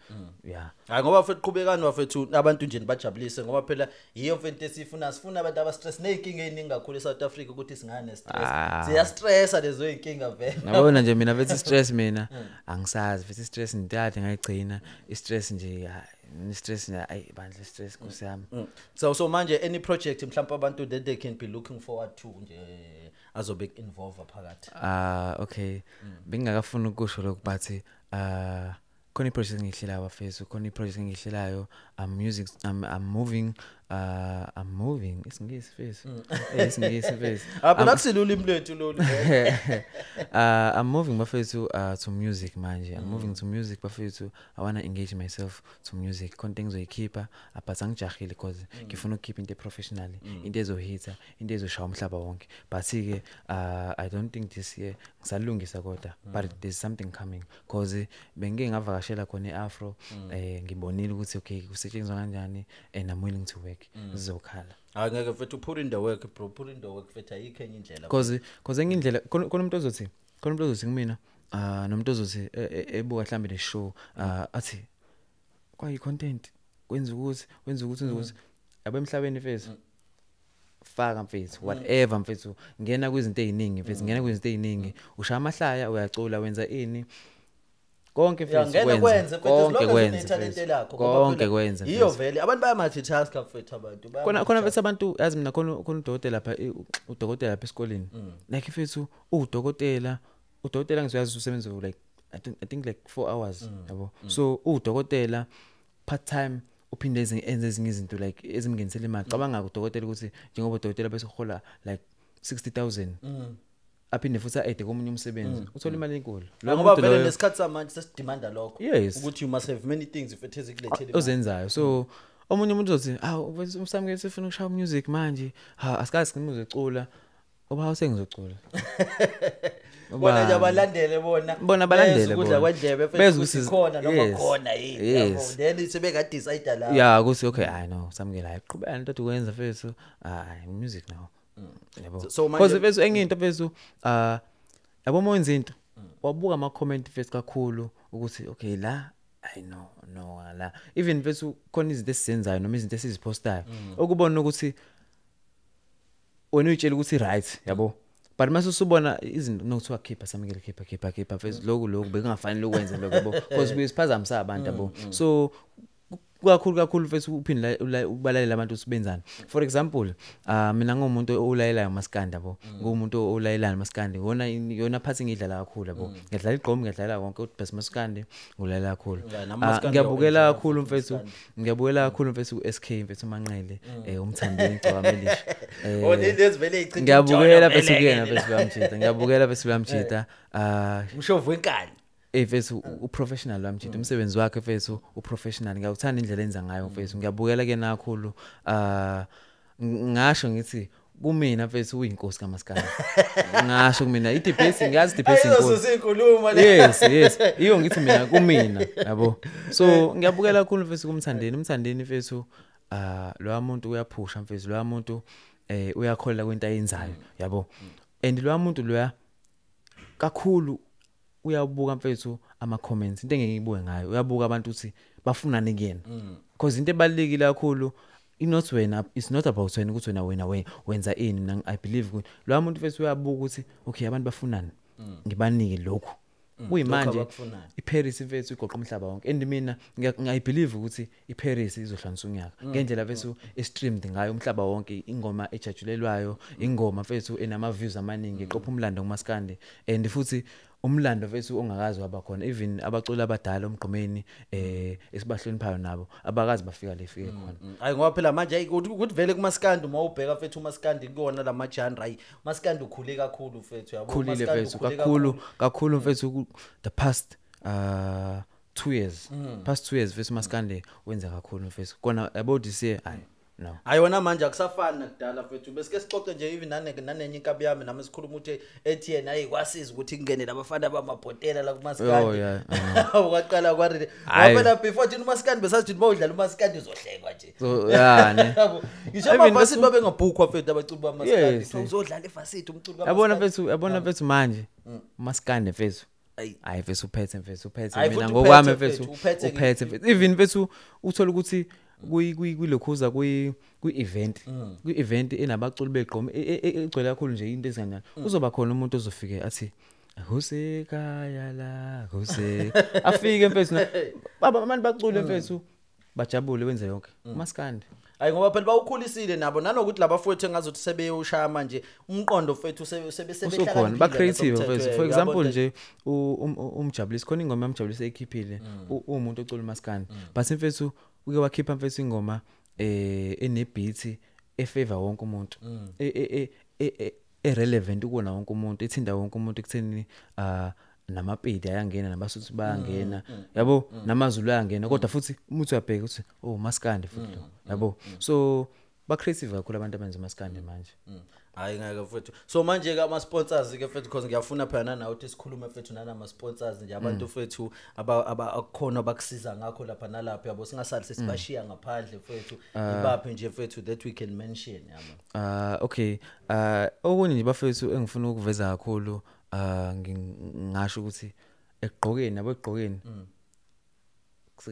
Yeah. Hayi ngoba futhi qhubekani bafethu abantu nje nibajabulise ngoba phela yiyo mfethu esifuna, sifuna abantu aba stress nezinkinga eziningi kakhulu eSouth Africa ukuthi singane stress. Ah. Siya stressa lezo zinkinga vele. Nabona nje mina bethi stress mina angisazi futhi stress ngithathe ngayigcina i-stress nje, i-stress nje ayi bandla stress nkosi yami. So manje any project mhlawumbe abantu that they can be looking forward to nje azobe involve phakathi. Okay. Bengingakafuni ukusho lokho but khona i-project engiyihlelayo bafethu, khona i-project engiyihlelayo. I'm music, I'm moving, I'm moving isingisi mfethu. Isingisi mfethu. Ah phela akusilula imlethu lolu. I'm moving bafethu to music manje. I'm moving to music bafethu. I want to engage myself to music. Khona into engizoyikhipha but angijahile because ngifuna ukukhipha into professionally, into ezohitha, into ezoshaya umhlaba wonke. But ke I don't think this year ngisalungisa kodwa, but there's something coming because bengike ngavakashela khona eAfro, ngibonile ukuthi okay kusetshenzwa kanjani and I'm willing to work. Sizokhala. Hayi ngeke mfethu, put in the work bro, put in the work mfethu, ayikho enye indlela. Cause enye indlela khona umuntu ozothi, khona umuntu ozothi kumina, nomuntu ozothi ebuka mhlambe le show, athi kwayi content kwenza ukuthi wenza ukuthi wenza ukuthi yabo emhlabeni mfethu. Faka mfethu whatever mfethu, ngena kwizinto eziningi mfethu, ngena kwizinto eziningi, ushaya amahlaya, uyacula, wenza ini konke Ya, mfethu, ngena kwenze mfethu, as konke long as kwenze unetalente mfethu. lakho, ngoba Konke phela kwenze yiyo mfethu. vele abantu bayamultitask mfethu, abantu Khona khona bayamultitask. mfethu abantu yazi mina khona khona udokotela lapha, udokotela lapha esikoleni like mfethu udokotela ngizoyazi usebenza like I think like 4 hours yabo, so udokotela part time uphinde enze ezinye izinto like ezimngenisela imali. Cabanga udokotela ukuthi njengoba udokotela bese uhola like 60,000 aphinde futhi aede komunye umsebenzi uthola imali enkulu. Loyo Ngoba muntu vele loyo nesikhathi samanje sesidemanda lokho Yes. ukuthi you must have many things if it ezikulethele imali. Ozenzayo. So omunye umuntu uzothi awu uSamke sifuna ukushaya music manje, ha asikazi simuzwe ecula, oba sengizocula. Bona nje abalandele bona. Bona balandele Bezwe ukudla bona. kwendlebe mfethu Bezwe ukuthi ukuthi khona noma yes. khona yini, yabo. Yes. Then sebeka-decide la. Yeah, ukuthi okay, I know Samke la qhubeka into ukwenza mfethu, hayi music now. Yabo. So manje- Because mfethu enye into mfethu, yabo uma wenza into wabuka ama comment mfethu kakhulu ukuthi okay la I know no la even mfethu khona izinto esizenzayo noma izinto esizipostayo okubona ukuthi wena uyitshela ukuthi right, yabo, but mase usubona izinto nokuthiwa khipha Samukelo, khipha khipha khipha mfethu, lokhu bekungafanele ukwenze lokho, yabo, because kuyisiphazamisa abantu, yabo. So kakhulu kakhulu mfethu uphinde ubalalela abantu ukuthi benzani. For example, mina ngumuntu olayelayo maskandi, yabo, ngumuntu olayelayo maskandi, yona part ngidlala kakhulu, yabo, ngiyadlala igqomu, ngiyadlala konke ukuthi bese maskandi ngulayela kakhulu. Ngiyabukela kakhulu mfethu, ngiyabukela kakhulu mfethu uSK mfethu Manqele, umthandeni igcwama elisha. Oh, lezi vele ichitha. Ngiyabukela mfethu kuyena mfethu bayamchitha, ngiyabukela mfethu bayamchitha. Umshovu wenkani. Mfethu uprofessional wamjita, umsebenzi wakhe mfethu uprofessional, ngiyawuthanda indlela enza ngayo mfethu, ngiyabukela ke kakhulu. Ngasho ngithi kumina mfethu uyinkosi kaMaskandi, ngasho kumina idebate, ngiyazi debate inkosi. Yes, iyo ngithi mina kumina, yabo. So ngiyabukela kakhulu mfethu kumthandeni, umthandeni mfethu lo muntu uyaphusha mfethu, lo muntu uyakholela kwinto ayenzayo, yabo. And lo muntu loya kakhulu uyabuka mfethu ama comments, into engeke ngibuke ngayo, uyabuka abantu ukuthi bafunani kuyena, because into ebalekile kakhulu not wena, it's not about wena ukuthi wena wenza ini. Mina I believe ukuthi lo muntu mfethu uyabuka ukuthi okay, abantu bafunani, ngibanike lokhu. Kuyimanje iParis mfethu igoqa umhlaba wonke, and mina I believe ukuthi iParis izohlanganisa unyaka ngendlela mfethu estreamed ngayo umhlaba wonke, ingoma ejatshulelwayo, ingoma mfethu enama views amaningi, iqopha umlando kumaskandi, and futhi umlando mfethu ongakazi waba khona, even abaculi abadala omgqomeni esibahloniphayo nabo abakazi bafika le fike khona. Hayi ngoba phela manje ukuthi vele kumaskandi uma ubheka mfethu umaskandi kuwona lama genre, hayi maskandi ukhule kakhulu mfethu, yabo, ukhulile mfethu kakhulu kakhulu mfethu the past 2 years, past 2 years mfethu maskandi wenza kakhulu mfethu kona, yabo, this year hayi no. Hayi wona manje akusafani nakudala mfethu, besike sixoxe nje even nanenye inkabi yami nami sikhuluma ukuthi ethi yena hayi kwasiza ukuthi kungene labafana bamabhotela la kumaskandi. Kwaqala kwarile ngoba before thina umaskandi besazi ukuthi mawudlala umaskandi uzohlekwa nje. So yeah ne. Ngisho amavasithi babengabhukwa mfethu abaculi bamaskandi, so uzodlala evasithi umculo kaMaskandi. Yabona mfethu, yabona mfethu manje umaskandi mfethu. Hayi mfethu uphethe mfethu, uphethe mina ngokwami mfethu uphethe mfethu, even mfethu uthola ukuthi kuyilokhuza kuyi-event, kuyi-event enabaculi begqomo egcwele kakhulu nje into ezinganjalo, uzoba khona umuntu ozofike athi akusekhaya la kuse afike mfethu, baba abantu bacule mfethu bajabule wenze yonke maskandi. Hayi ngoba phela bawukhulisile nabo, nanokuthi labafowethu engazothi sebeyoshaya manje umqondo mfethu sebehlala ba creative mfethu. For example nje umjabulisi, khona ingoma yamjabulisi ekhiphile, umuntu ocula umaskandi, but mfethu uke wakhipha mfethu ingoma enebeat efavor wonke umuntu, irrelevant kuona wonke umuntu, ethinda wonke umuntu ekutheni namapedi ayangena, nabasuthu bayangena, yabo, namaZulu ayangena, kodwa futhi umuntu uyabheka ukuthi oh maskandi futhi lo, yabo. So ba creative kakhulu abantu abenza maskandi manje. Hayi ngeke mfethu. So manje ke ama sponsors ke mfethu, because ngiyafuna phela nawe ukuthi sikhulume mfethu nanama sponsors nje, abantu mfethu abakhona abakusiza ngakho lapha nalapha, yabo, singasali sesibashiya ngaphandle mfethu, ibaphi nje mfethu that we can mention, yabo. Okay, okunye nje bafethu engifuna ukuveza kakhulu, ngingasho ukuthi ekugqokeni, yabo, ekugqokeni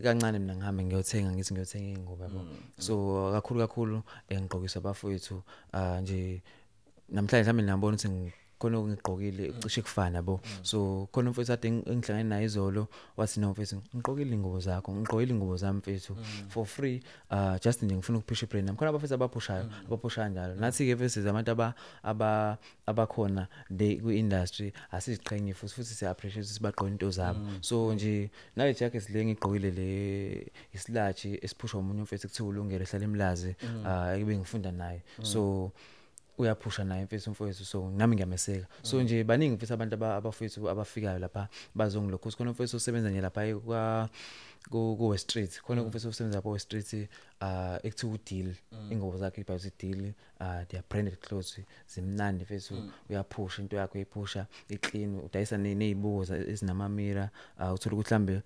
kancane mina ngihambe ngiyothenga, ngithi ngiyothenga ingubo, yabo. So kakhulu kakhulu engigqokisa abafowethu nje namhlanje mhlawumbe niyabona ukuthi khona okungigqokile cishe kufana, yabo. So khona umfethu ade engihlangene naye izolo wathi no mfethu ngiqokile ingubo zakho, ngiqokile ingubo zami mfethu for free, just nje ngifuna ukuphusha ibrand nami. Khona abafethu abaphushayo, abaphusha kanjalo. Nathi ke mfethu abantu abakhona le ku industry asiziqhenye futhi siya appreciate ukuthi bagqoke into zabo. So nje nale jacket le ngigqokile le isilaji esiphusha umunye umfethu kuthiwa ulungele ehlala eMlazi, ebe ngifunda naye, so uyaphusha naye mfethu umfowethu, so nami ngiyameseka. So nje baningi mfethu abantu abafethu abafikayo lapha bazongilokhu. Khona umfethu osebenza nje lapha kwa ku West Street, khona umfethu osebenza lapha West Street ekuthiwa uDeal, ingubo zakhe ibhalwe Deal, they are branded clothes, zimnandi mfethu, uyaphusha into yakhe, uyiphusha iclean, udayisa nezibuko ezinamamira, uthola ukuthi mhlambe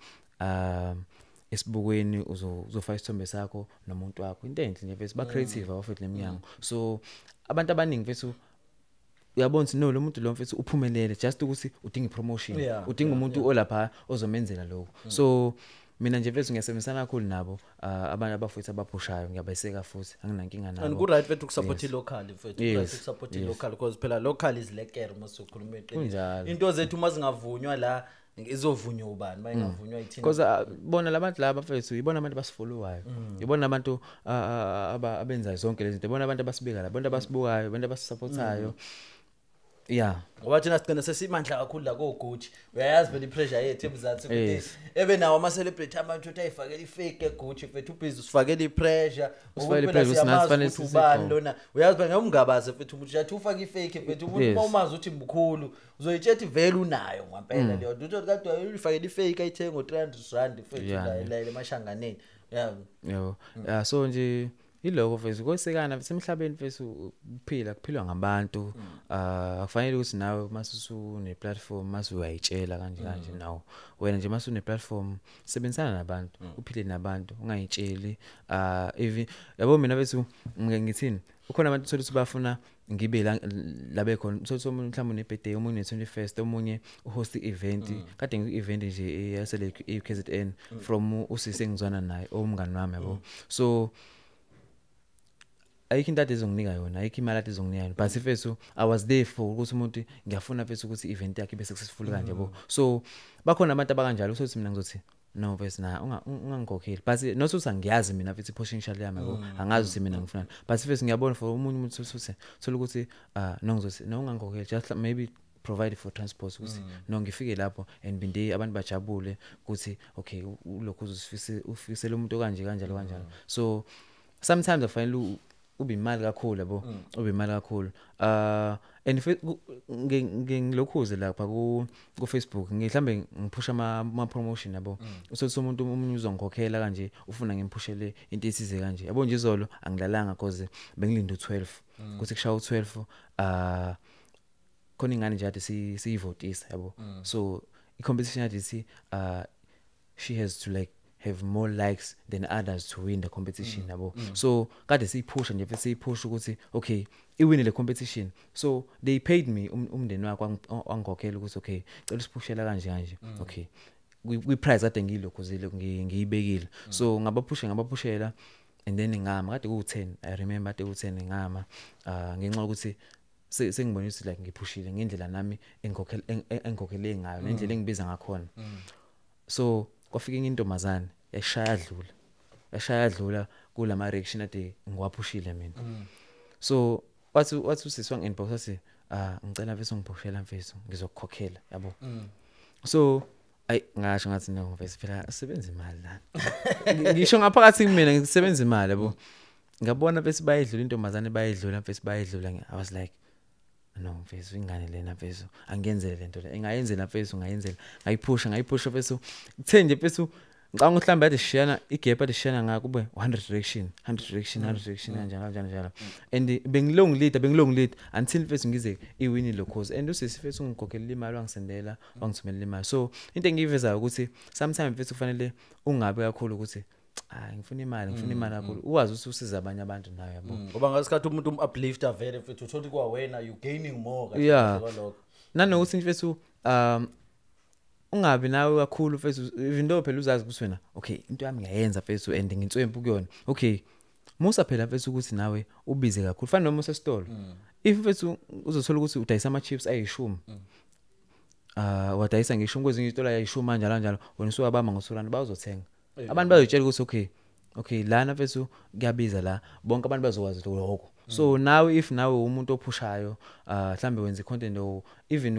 esibukweni uzofaka isithombe sakho nomuntu wakho, into enhle nje mfethu, ba creative abafethu leminyango. So abantu abaningi mfethu uyabona ukuthi no lo muntu lo mfethu uphumelele, just ukuthi udinga ipromotion, udinga umuntu olapha ozomenzela lokho. So Mina nje mfethu ngiyasebenzisana kakhulu nabo, abantu abafowethu abaphushayo ngiyabeseka futhi, anginankinga nabo. And ku-right mfethu ukusupport i-local mfethu, ku-right ukusupport i-local because phela local is lekker uma sokhuluma iqiniso. Into zethu uma zingavunywa la izovunywa ubani, mayingavunywa ithina. Because bona labantu laba mfethu ibona abantu abasifollowayo, ibona abantu abenza zonke lezi zinto, ibona abantu abasibeka la, abantu abasibukayo, abantu abasupportayo. Yeah. Ngoba thina sigcina sesimandla kakhulu la koGucci. Uyayazi phela ipressure yethu eMzansi ukuthi ebe nawo ama celebrity abantu uthi ayifakele ifake eGucci mfethu, ubhizi usifakele ipressure. Usifakele ipressure sinathi ubani lona. Uyazi phela ngomngabaze mfethu umuntu uthi ufake ifake mfethu, umuntu uma umazi ukuthi mkhulu uzoyitshetha vele unayo ngempela leyo. Uthi kade uyifakele ifake ayithenga ngo300 rand mfethu la emashanganeni. Yeah. Yebo. Yeah, so nje iloko mfethu kosekana semhlabeni mfethu kuphila kuphilwa ngabantu. Akufanele ukuthi nawe mase une platform mase uyayitshela kanje kanje nawo. Wena nje mase une platform sebenzisana nabantu, uphile nabantu, ungayitsheli. Even yabo mina mfethu ngithini, ukhona abantu uthola ukuthi bafuna ngibe la bekhona, uthola ukuthi omunye mhlawumbe une-birthday, omunye une-21st, omunye uhost i-event. Kade ngiku-event nje yasele e-KZN from usisi engizwana naye owumngani wami yabo. So ayikho into ade ezonginika yona, ayikho imali ade ezonginika yona, but mfethu I was there for ukuthi umuntu ngiyafuna mfethu ukuthi i-event yakhe ibe successful kanje yabo. So bakhona abantu abakanjalo, usothi mina ngizothi no mfethu na ungangikhokheli, but not ukuthi angiyazi mina mfethu i-potential yami yabo, angazi ukuthi mina ngifunani, but mfethu ngiyabona for omunye umuntu uthi thola ukuthi no ngizothi no ungangikhokheli, just maybe provide for transport ukuthi no ngifike lapho and binde abantu bajabule ukuthi okay ulokhu uzofisa ufisela umuntu kanje kanjalo kanjalo. So sometimes afanele ube imali kakhulu yabo, ube imali kakhulu. And ngilokhuze lapha ku Facebook ngihlambe ngiphusha ama promotion yabo. Usothi umuntu omunye uzongikhokhela kanje ufuna ngimpushele into ethize kanje yabo. Nje izolo angilalanga because bengilinde u12 kuthi kushaya u12 khona ingane nje ade siyivotisa yabo. So i competition ade ithi she has to like have more likes than others to win the competition yabo. So kade siyiphusha nje futhi siyiphusha ukuthi okay iwine le competition. So they paid me, umndeni wakhe wangikhokhela ukuthi okay cela usiphushela kanje kanje, okay kwi prize kade ngiyilokhuzile ngiyibekile. So ngabaphushela and then ngama kade ku10, I remember kade ku10 ngama ngenxa yokuthi sengibona ukuthi like ngiphushile ngendlela nami engikhokhele ngayo nendlela engibiza ngakhona. So kwafika enye intombazane yashaya dlula kulama reaction ade ngiwaphushile mina. So wathi usisi wangi-inbox wathi ngicela mfethu ungiphushela mfethu ngizokukhokhela yabo. So ayi ngasho ngathi no mfethu phela asebenza imali la, ngisho ngaphakathi kumina ngisebenza imali yabo. Ngabona mfethu bayedlula intombazane bayedlula mfethu bayedlula, I was like no mfethu ingane lena mfethu angiyenzele lento le, engayenzela mfethu ngayenzela, ngayiphusha mfethu. Kuthe nje mfethu ngicabanga mhlawumbe ade shiyana igap ade shiyana ngako kube 100 reaction 100 reaction 100 reaction kanjalo kanjalo. And bengilong lead until mfethu ngize iwini lo cause and usisi mfethu ungikhokhelela imali wangisendela wangithumelela imali. So into engiyivezayo ukuthi sometimes mfethu kufanele ungabe kakhulu ukuthi ngifuna imali kakhulu, uwazi ukuthi usiza abanye abantu nayo yabo. Ngoba ngasikhathi umuntu uplifter vele mfethu uthola kwa wena you gaining more kahle kwalokho. Nanokuthi mfethu ungabi nawe kakhulu mfethu, even though phela uzazi ukuthi wena okay into yami ngiyayenza mfethu and nginswempu kuyona, okay musa phela mfethu ukuthi nawe ubize kakhulu fana noma usesitolo. If mfethu uzothola ukuthi udayisa ama chips ayishumi, wadayisa ngishumi kwezinye izitolo ayishumi kanjalo kanjalo, wena usuyabamba ngosulana bazothenga. Abantu bazotshela ukuthi okay lana mfethu kuyabiza la, bonke abantu bazokwazi lokho. So nawe if nawe umuntu ophushayo mhlambe wenza content or even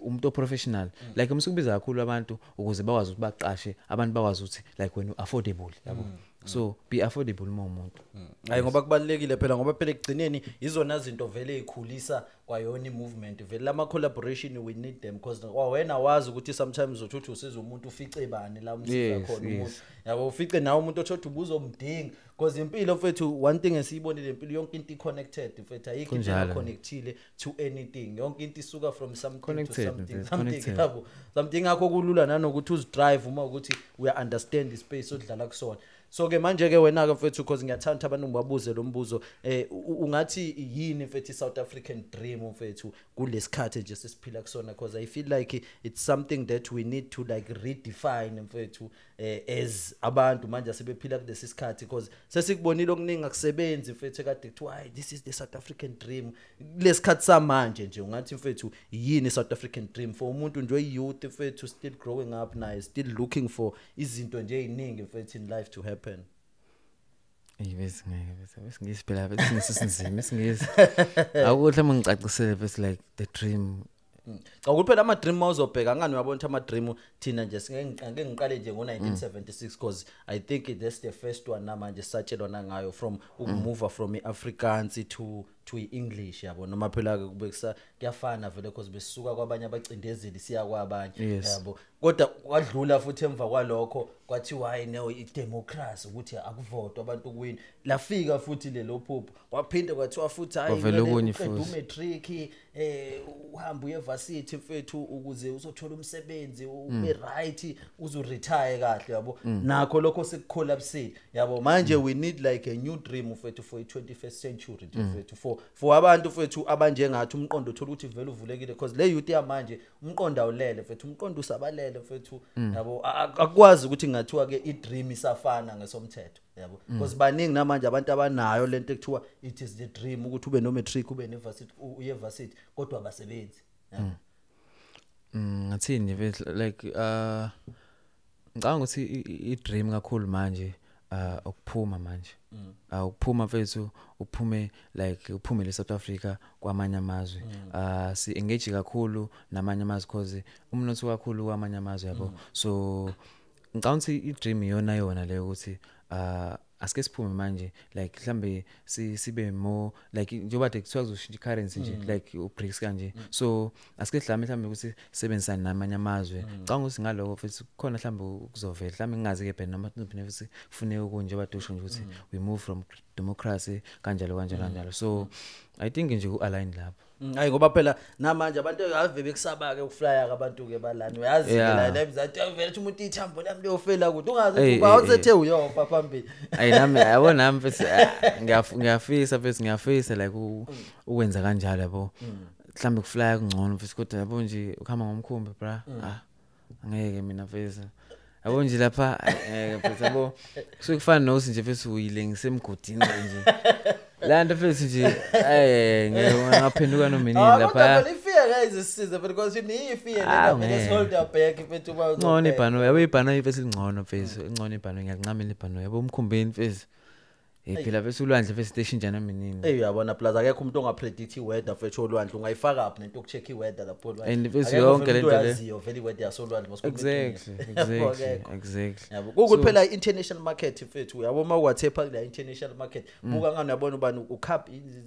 umuntu oprofessional like umsukubiza kakhulu abantu ukuze bakwazi ukuthi baqashe abantu bakwazi ukuthi like wena affordable yabo. So be affordable uma umuntu. Hayi ngoba kubalekile phela, ngoba phela ekugcineni izona zinto vele ezikhulisa kwayona i-movement vele lama collaboration we need them because wena wazi ukuthi sometimes uzothi usiza umuntu ufice bani la umsiza khona umuntu yabo, ufice nawe umuntu othothi ubuzomdinga because impilo mfethu one thing esiyibonile impilo yonke into i-connected mfethu, ayikho into connectile to anything, yonke into isuka from something to something something yabo, something ngakho kulula nanokuthi uzidrive uma ukuthi uya understand the space odlala kusona. So ke manje ke wena ke mfethu, because ngiyathanda abantu ngibabuze lo mbuzo, ungathi yini mfethu South African dream mfethu kulesikhathi nje sesiphila kusona? Because I feel like it's something that we need to like redefine mfethu, as abantu manje asebephila kulesi sikhathi, because sesikubonile okuningi akusebenzi mfethu ekade kuthiwa hayi, this is the South African dream. Kulesikhathi samanje nje ungathi mfethu yini South African dream for umuntu nje youth mfethu still growing up naye, still looking for izinto nje eziningi mfethu in life to happen? Eyi, bese ngeke bese phela bese sinzima isingisi. Akuhle uma ngicacisele bese like the dream. Cha, ukuthi phela ama-dream mawuzobheka ngani, uyabona ukuthi ama-dream thina nje singeke ngiqale nje ngo-1976, because I think that's the first one namanje sisatshelwa nangayo, from uku-move from i-Afrikaans to i-English, yabo, noma phela ke kube kuyafana vele, because besisuka kwabanye abacindezeli siya kwabanye. Yabo, kodwa kwadlula futhi emva kwalokho kwathiwa hayi no, i-democracy, ukuthi akuvotwa abantu kuwini. Lafika futhi lelo phupho, kwaphinde kwathiwa futhi hayi, Kwavela kumele okunye uqede futhi. U-matric, uhambe uye varsity mfethu ukuze uzothola umsebenzi, ube right, uzu-retire kahle, yabo. Nakho lokho sekucollapsile, yabo. Manje we need like a new dream mfethu for i-21st century nje mfethu, for abantu mfethu abanjengathi umqondo uthola ukuthi vele uvulekile, because le youth yamanje umqondo awulele mfethu, umqondo usabalele mfethu, yabo. Akukwazi ukuthi ngathiwa ke i-dream isafana ngesomthetho, yabo, because baningi namanje abantu abanayo lento ekuthiwa it is the dream ukuthi ube no matric, ube ne varsity, uye varsity, kodwa abasebenzi, yabo. Ngathini nje mfethu, like ngicabanga ukuthi i-dream kakhulu manje ukuphuma manje. Ukuphuma mfethu, uphume like uphume le South Africa kwamanye amazwe. Si engage kakhulu namanye amazwe because umnotho kakhulu kwamanye amazwe, yabo. So ngicabanga ukuthi i-dream iyona yona leyo, ukuthi asike siphume manje, like mhlambe sibe more like njengoba kade kuthiwa kuzoshintsha i-currency nje, like uBRICS kanje, so asike sidlame mhlambe ukuthi sisebenzisane namanye amazwe. Ngicabanga ukuthi ngaloko futhi kukhona mhlambe ukuzovela, mhlambe ngingazi ke phela noma phinde futhi kufuneka okunye, njengoba usho nje ukuthi we move from democracy kanjalo kanjalo kanjalo. So I think nje ku-align lapho. Hayi, ngoba phela namanje abantu ave bekusaba ke ukuflya ke abantu ke balana, uyazi ke la eMzansi vele uthi umuntu ithambo lami liyofela kude, ungazi Hey, ukuthi uba hey, usethe uyofa phambili. Ayi, nami yabo, nami futhi ngiyafisa futhi, ngiyafisa like ukwenza kanjalo, yabo. Mhlambe kuflya kungcono futhi, kodwa yabo nje ukuhamba ngomkhumbi, bra, ah, angeke mina mfethu, yabo nje lapha ngeke mfethu, yabo, kusuke kufana nokuthi nje mfethu uyile ngisemgodini nje la nto mfethu nje, ngeke ngaphenduka noma inini Ah, lapha. Kodwa phela i-fear guys isisize phela, because niyi-fear Ah, lena vele ngeke. hold up back mfethu uba Ngcono uzobheka. ibhanoyi, yabo, ibhanoyi mfethu lingcono mfethu, ingcono ibhanoyi, ngiyakuncamela ibhanoyi, yabo, umkhumbini mfethu, phela mfethu ulwandle mfethu into eshintsha noma inini. Ey, uyabona, plus akekho umuntu ongapredict i-weather mfethu olwandle. Ungayifaka phi nento yokucheck i-weather lapho olwandle? And mfethu Akekho yonke vele umuntu lento le. oyaziyo vele i-weather yasolwandle, masikhuluma iqiniso. Yabo, akekho. Yabo, kukuthi phela i-international market mfethu, uyabo, uma uwathepha kula international market, buka ngani, uyabona ubani,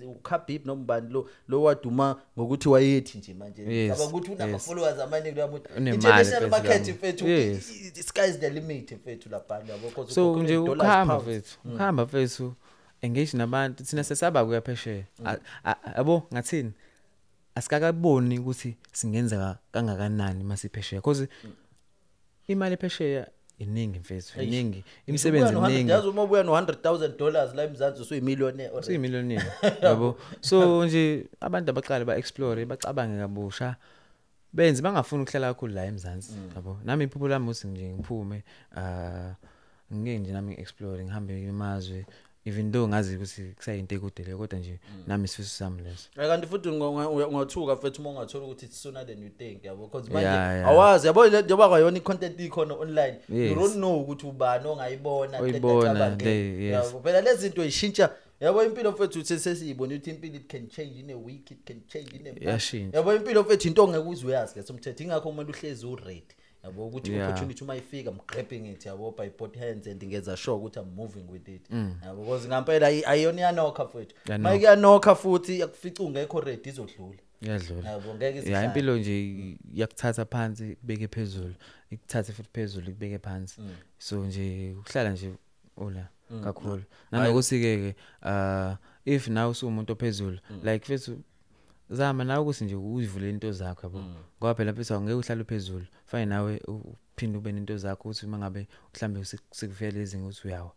uKhabib noma ubani lo waduma ngokuthi wayethi nje manje, cabanga ukuthi unama followers amaningi loya muntu. Unemali International mfethu market lo. mfethu, the sky is the limit mfethu lapha, yabo, because So ukhokhelwa nje in dollars, ukuhamba pounds. mfethu, ukuhamba mfethu, engage nabantu, thina sesaba kuya phesheya. Yabo, ngathini, asikakaboni ukuthi singenza kangakanani masiphesheya, because imali phesheya iningi mfethu, iningi imisebenzi, Ubuya no-100 iningi. Yazi uma ubuya no-$100,000 la eMzansi usuyimillionaire already. Usuyimillionaire, yabo. So nje abantu abaqale ba-explore, bacabange kabusha, benze bangafuni ukuhlala kakhulu la eMzansi, yabo. Nami iphupho lami ukuthi nje ngiphume, ngike nje nami ngi-explore, ngihambe amazwe, even though ngazi ukuthi kusayinto ekude leyo, kodwa nje nami isifiso sami leso. Kanti futhi ungathuka mfethu uma ungathola ukuthi it's sooner than you think, yabo, because manje awazi, yabo, njengoba kwayona i-content ikhona online, you don't know ukuthi ubani ongayibona qeda Oyibona, acabange. yes. Yabo, phela lezi zinto zishintsha, yabo, impilo mfethu sesiyibona ukuthi impilo it can change in a week, it can change in a month. Iyashintsha. Yabo, impilo mfethu into ongeke uze uyazi ngesomthetho, ingakho umuntu uhlezi uready, yabo, ukuthi opportunity uma ifika, I'm grabbing it, yabo, by both hands and ngenza sure ukuthi I'm moving with it, yabo, because ngampela ayiyona, iyanokha mfethu. Iyanokha. Uma iyanokha futhi yakufica ungekho ready, izodlula. Iyadlula. Yabo, ngeke Ya, izihlale. impilo nje iyakuthatha phansi ikubeke phezulu, ikuthathe futhi phezulu ikubeke phansi. So nje ukuhlala nje ula kakhulu, nanokuthi ke ke if nawe usumuntu ophezulu, like mfethu Zama nawe ukuthi nje uyivule into zakho yabo. Ngoba phela mfethu awungeke uhlale phezulu. Fine nawe uphinde ube nento zakho ukuthi mangabe mhlambe sekuvela izinto ukuthi uyawa.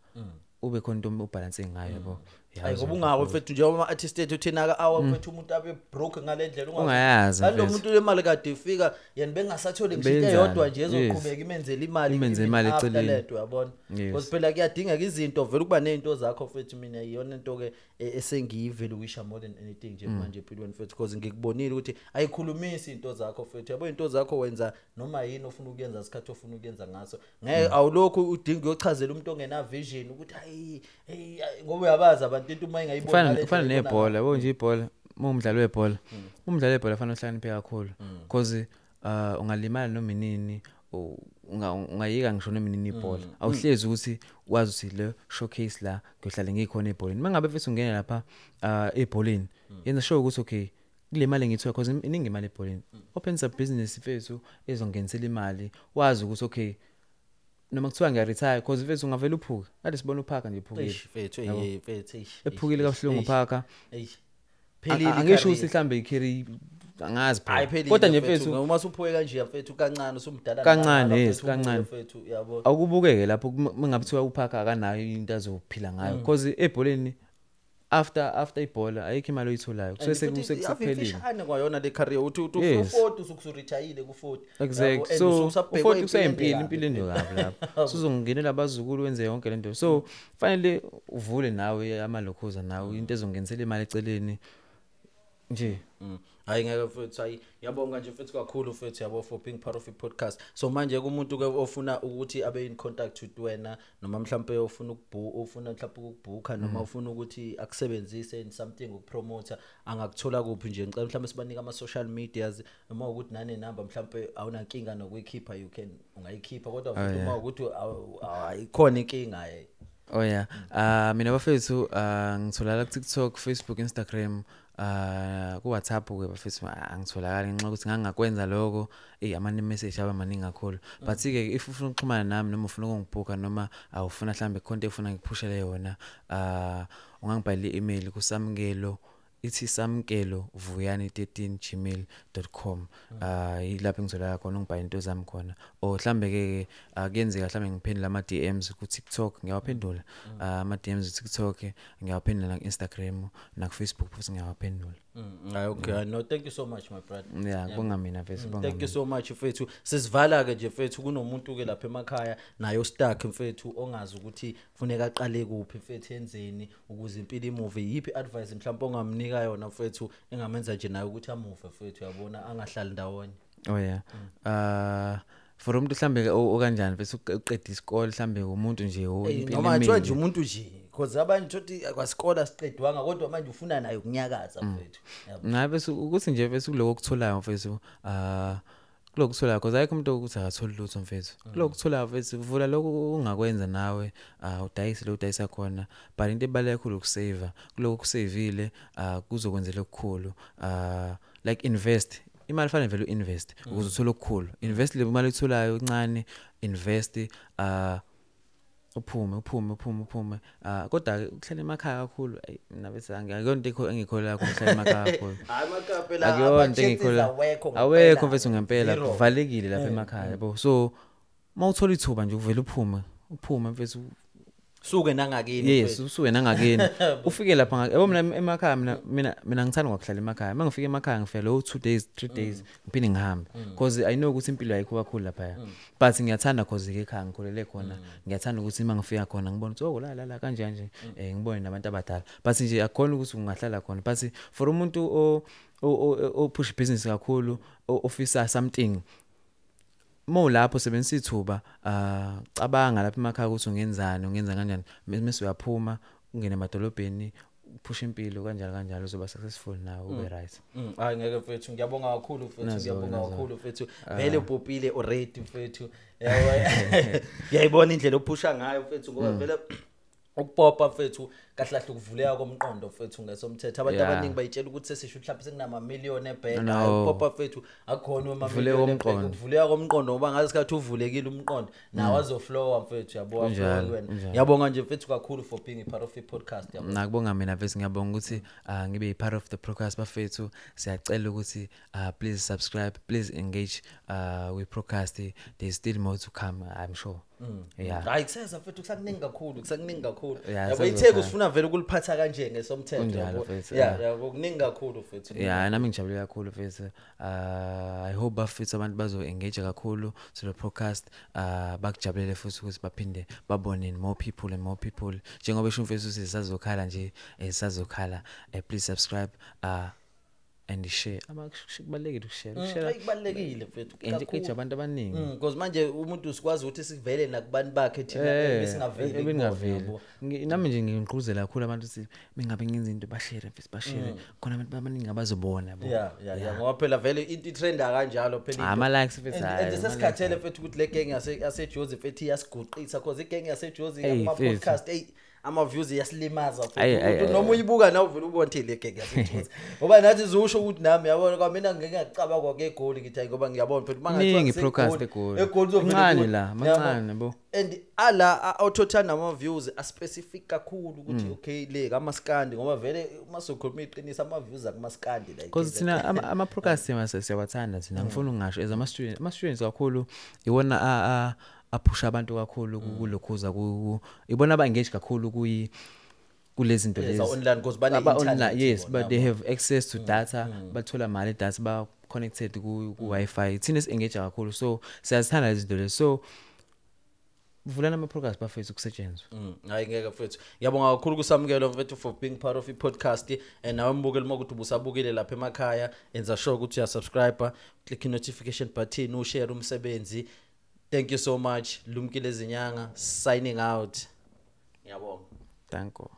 Ube khona into ubalance ngayo yabo. Hayi ngoba ungawo mfethu nje ama artist ethu thina awa mfethu umuntu abe broke ngalendlela ungayazi. Lo muntu lemali kade ifika yena bengasatholi ngisho into eyodwa nje ezoqhubeka imenzele imali eceleni lento uyabona. Because phela kuyadingeka izinto vele ukuba nezinto zakho mfethu. Mina iyona into ke esengiyivele ukuyisha more than anything nje manje empilweni mfethu, because ngikubonile ukuthi ayikhulumisi into zakho mfethu yabo. Into zakho wenza noma yini ofuna ukuyenza isikhathi ofuna ukuyenza ngaso. Ngeke awulokhu udinga uyochazela umuntu ongena vision ukuthi hayi ngoba uyabaza abantu into uma ingayibona. Kufana nebhola yabo nje, ibhola uma umdlalo webhola, umdlalo webhola fanele uhlakaniphe kakhulu because ungalimala noma inini, ungayika ngisho noma inini ibhola. Awuhlezi ukuthi wazi ukuthi le showcase la ngiyohlala ngikhona ebholeni. Mangabe mfethu ungena lapha ebholeni, yenza sure ukuthi okay kule mali engithola, because iningi imali ebholeni. Open up business mfethu ezongenisela imali, wazi ukuthi okay noma kuthiwa ngiya retire, because mfethu ungavela uphuka. Kade sibona uphaka nje ephukile. Mfethu mfethu ephukile kabuhlungu uphaka. Phelile. Angisho ukuthi mhlambe icarry angazi phela. Kodwa nje mfethu uma usuphuke kanje mfethu kancane usumdala kancane, yes kancane mfethu yabo. Awukubukeke lapho mangabe kuthiwa uphaka akanayo into azophila ngayo, because ebholeni after ibhola ayikho imali oyitholayo. Kusuke sekuphelile. Ifishane kwayona le career uthi u40 usukuretire ku40. Exactly. So u40 useyimpilo impilo ende kabi lapho. Usuzongenela abazukulu wenze yonke lento. So fanele uvule nawe amalokhuza nawe into ezongenisela imali eceleni nje. Hayi ngeke mfethu, hayi ngiyabonga nje mfethu kakhulu mfethu yabo for being part of the podcast. So manje kumuntu ke ofuna ukuthi abe in contact with wena, noma mhlambe ofuna ufuna mhlawumbe ukubooka, noma ufuna ukuthi akusebenzise in something ukupromote, angakuthola kuphi nje? Ngicela mhlambe sibanike ama social medias, noma ukuthi nane number mhlambe awunankinga nokuyikhipha, you can ungayikhipha, kodwa futhi uma ukuthi ayikhona inkinga. Oh yeah. Mina bafethu ngitholakala ku TikTok, Facebook, Instagram, ku WhatsApp ke bafethu angitholakali ngenxa ukuthi ngangakwenza lokho, ama message aba maningi kakhulu. But ke if ufuna ukuxhumana nami noma ufuna ukungibooka noma awufuna mhlambe content ufuna ngikuphushele yona, ungangibhalela i-email ku Samkelo, ithi samkelo.vuyani13@gmail.com. Yilapho engitholakala khona, ungibhale into zami khona. Or mhlambe ke kuyenzeka mhlambe ngiphendule ama DMs ku TikTok, ngiyawaphendula ama DMs ku TikTok, ngiyawaphendula na ku Instagram na ku Facebook futhi ngiyawaphendula. Okay, no thank you so much my brother. Yeah, ngibonga mina mfethu, bonga. Thank you so much mfethu. Sisivala ke nje mfethu, kunomuntu ke lapha emakhaya nayo stuck mfethu ongazi ukuthi kufuneka aqale kuphi mfethu, enzeni ukuze impilo imove. Yipi advice mhlawumbe ongamnika yona mfethu engamenza nje nayo ukuthi amuve mfethu uyabona, angahlali ndawonye? Oh yeah. For umuntu mhlambe okanjani mfethu uqeda isikole mhlambe umuntu nje impilo noma nje umuntu nje, because abanye thothi kwasikole siqedwanga kodwa manje ufuna nayo ukunyakaza mfethu. Naye bese ukuthi nje bese kuloko okutholayo mfethu, kuloko okutholayo, because ayikho umuntu ukuthi akatholi lutho mfethu. Kuloko okutholayo mfethu vula lokho ungakwenza nawe, udayise lo udayisa khona, but into ebaluleke kakhulu ukusave. Kuloko okusavile kuzokwenzela okukhulu. Like invest imali, fanele vele uinvest ukuze uthole okukhulu. Invest le imali oyitholayo encane, invest uphume. Kodwa ukuhlala emakhaya kakhulu mina bese angiyona into engikholelwa kakhulu ukuhlala emakhaya kakhulu. Hayi emakhaya phela awekho, awekho mfethu ngempela, kuvalekile lapha emakhaya yabo. So mawuthola ithuba nje uvele uphume mfethu, suke nangakini. Yes, usuke nangakini ufike lapha yabo. Mina emakhaya mina ngithanda ngokuhlala emakhaya. Mangifika emakhaya ngifika lo 2 days 3 days ngiphinde ngihambe, because I know ukuthi impilo ayikho kakhulu lapha, but ngiyathanda because ke ekhaya ngikhulele khona, ngiyathanda ukuthi mangifika khona ngibone ukuthi oh la la kanje nje, ngibone nabantu abadala. But nje akukhona ukuthi ungahlala khona, but for umuntu o push business kakhulu, ofisa something mo lapho sebenzisa ithuba, cabanga lapha emakhaya ukuthi ungenzani, ungenza kanjani, mase uyaphuma ungene emadolobheni uphusha impilo kanjalo kanjalo, uzoba successful nawe ube right. Hayi ngeke mfethu, ngiyabonga kakhulu mfethu, ngiyabonga kakhulu mfethu. Vele ubhopile already mfethu. Ngiyayibona indlela ophusha ngayo mfethu, ngoba vele ukupopa mfethu Kahle kahle ukuvuleka komqondo mfethu ngesomthetho. Abantu abaningi bayitshela ukuthi sesisho mhlawumbe sekunama million ebhenki. No. Popa mfethu, akukhona ama Uvuleka million ebhenki. komqondo. Ukuvuleka komqondo, ngoba ngasikhathi uvulekile umqondo nawo azoflowa mfethu, yabo, Kunjalo, aflowe wena. kunjalo. Ngiyabonga nje mfethu kakhulu for being a part of i-podcast, yabo. Nakubonga mina mfethu, ngiyabonga ukuthi ngibe i-part of the podcast. Bafethu, siyacela ukuthi please subscribe, please engage with podcast. There's still more to come, I'm sure. Yeah. Hayi, kuseza mfethu, kusakuningi kakhulu, kusakuningi kakhulu. Yeah, Yabo, sazokhala. iTheku sifuna vele ukuliphatha kanje ngesomthetho, Kunjalo, yabo. mfethu, Yeah, yeah. yabo, kuningi kakhulu mfethu. Yeah, nami ngijabule kakhulu mfethu. I hope bafethu abantu bazo engage kakhulu to the podcast, bakujabulele futhi ukuthi baphinde babone more people and more people, njengoba esho mfethu ukuthi sazokhala nje, sazokhala. Please subscribe and share. Kubalulekile ukushare, ukushare. Hayi, kubalulekile mfethu Engage kakhulu. abantu abaningi. Because manje umuntu sikwazi ukuthi sivele nakubantu bakhe thina besingaveli kubona, ebengaveli. yabo. Nami nje ngingigqugquzela kakhulu abantu ukuthi mengabe ngenza into bashare mfethu, bashare khona abantu abaningi abazobona, yabo. Yeah, ngoba phela vele into itrenda kanjalo phela into. Ama-likes mfethu, And hhayi, sesikhathele mfethu ukuthi le gang yaseJozi mfethu iyasiguqisa, cause igang yaseJozi Eyi, kuma mfethu. podcast, ey, ama views iyasilimaza mfethu. Ayi, ayi, Umuntu ayi, noma uyibuka nawe uvela ubone ukuthi le gang yaseJozi, ngoba nathi zisho ukuthi nami, yabona, kwamina ngeke ngacabanga kwake eGoli, ngithi hayi, ngoba ngiyabona mfethu mangathiwa Iningi i-podcast ngiseGoli, eGoli. eGoli uzovele Incane kuwe. la, Yabo. mancane, yabo. And ala awuthothana ama views a specific kakhulu ukuthi okay, le kamaskandi, ngoba vele uma sokhuluma iqiniso ama views akumaskandi la. Because thina ama-podcast siyawathanda thina, ngifuna ukungasho as ama-student, ama-students kakhulu iwona aphusha abantu kakhulu kulokhuza, ibona aba-engage kakhulu kulezi zinto Yes, lezi. online, 'cause bane Aba-online, internet yes, bona, but they have access to data, bathola mali data, ba-connected ku-Wi-Fi. Thina si-engage kakhulu, so siyazithanda lezi zinto lezi, so vulani ama-podcast bafethu, kusetshenzwe. Hayi, ngeke mfethu, ngiyabonga kakhulu kuSamukelo mfethu for being part of i-podcast, and nawe mbukeli, uma ukuthi ubusabukile lapha emakhaya, enza sure ukuthi uyasubscribe, click i-notification button, ushare umsebenzi. Thank you so much. Lumkile Zinyanga signing out. Ngiyabonga. Danko.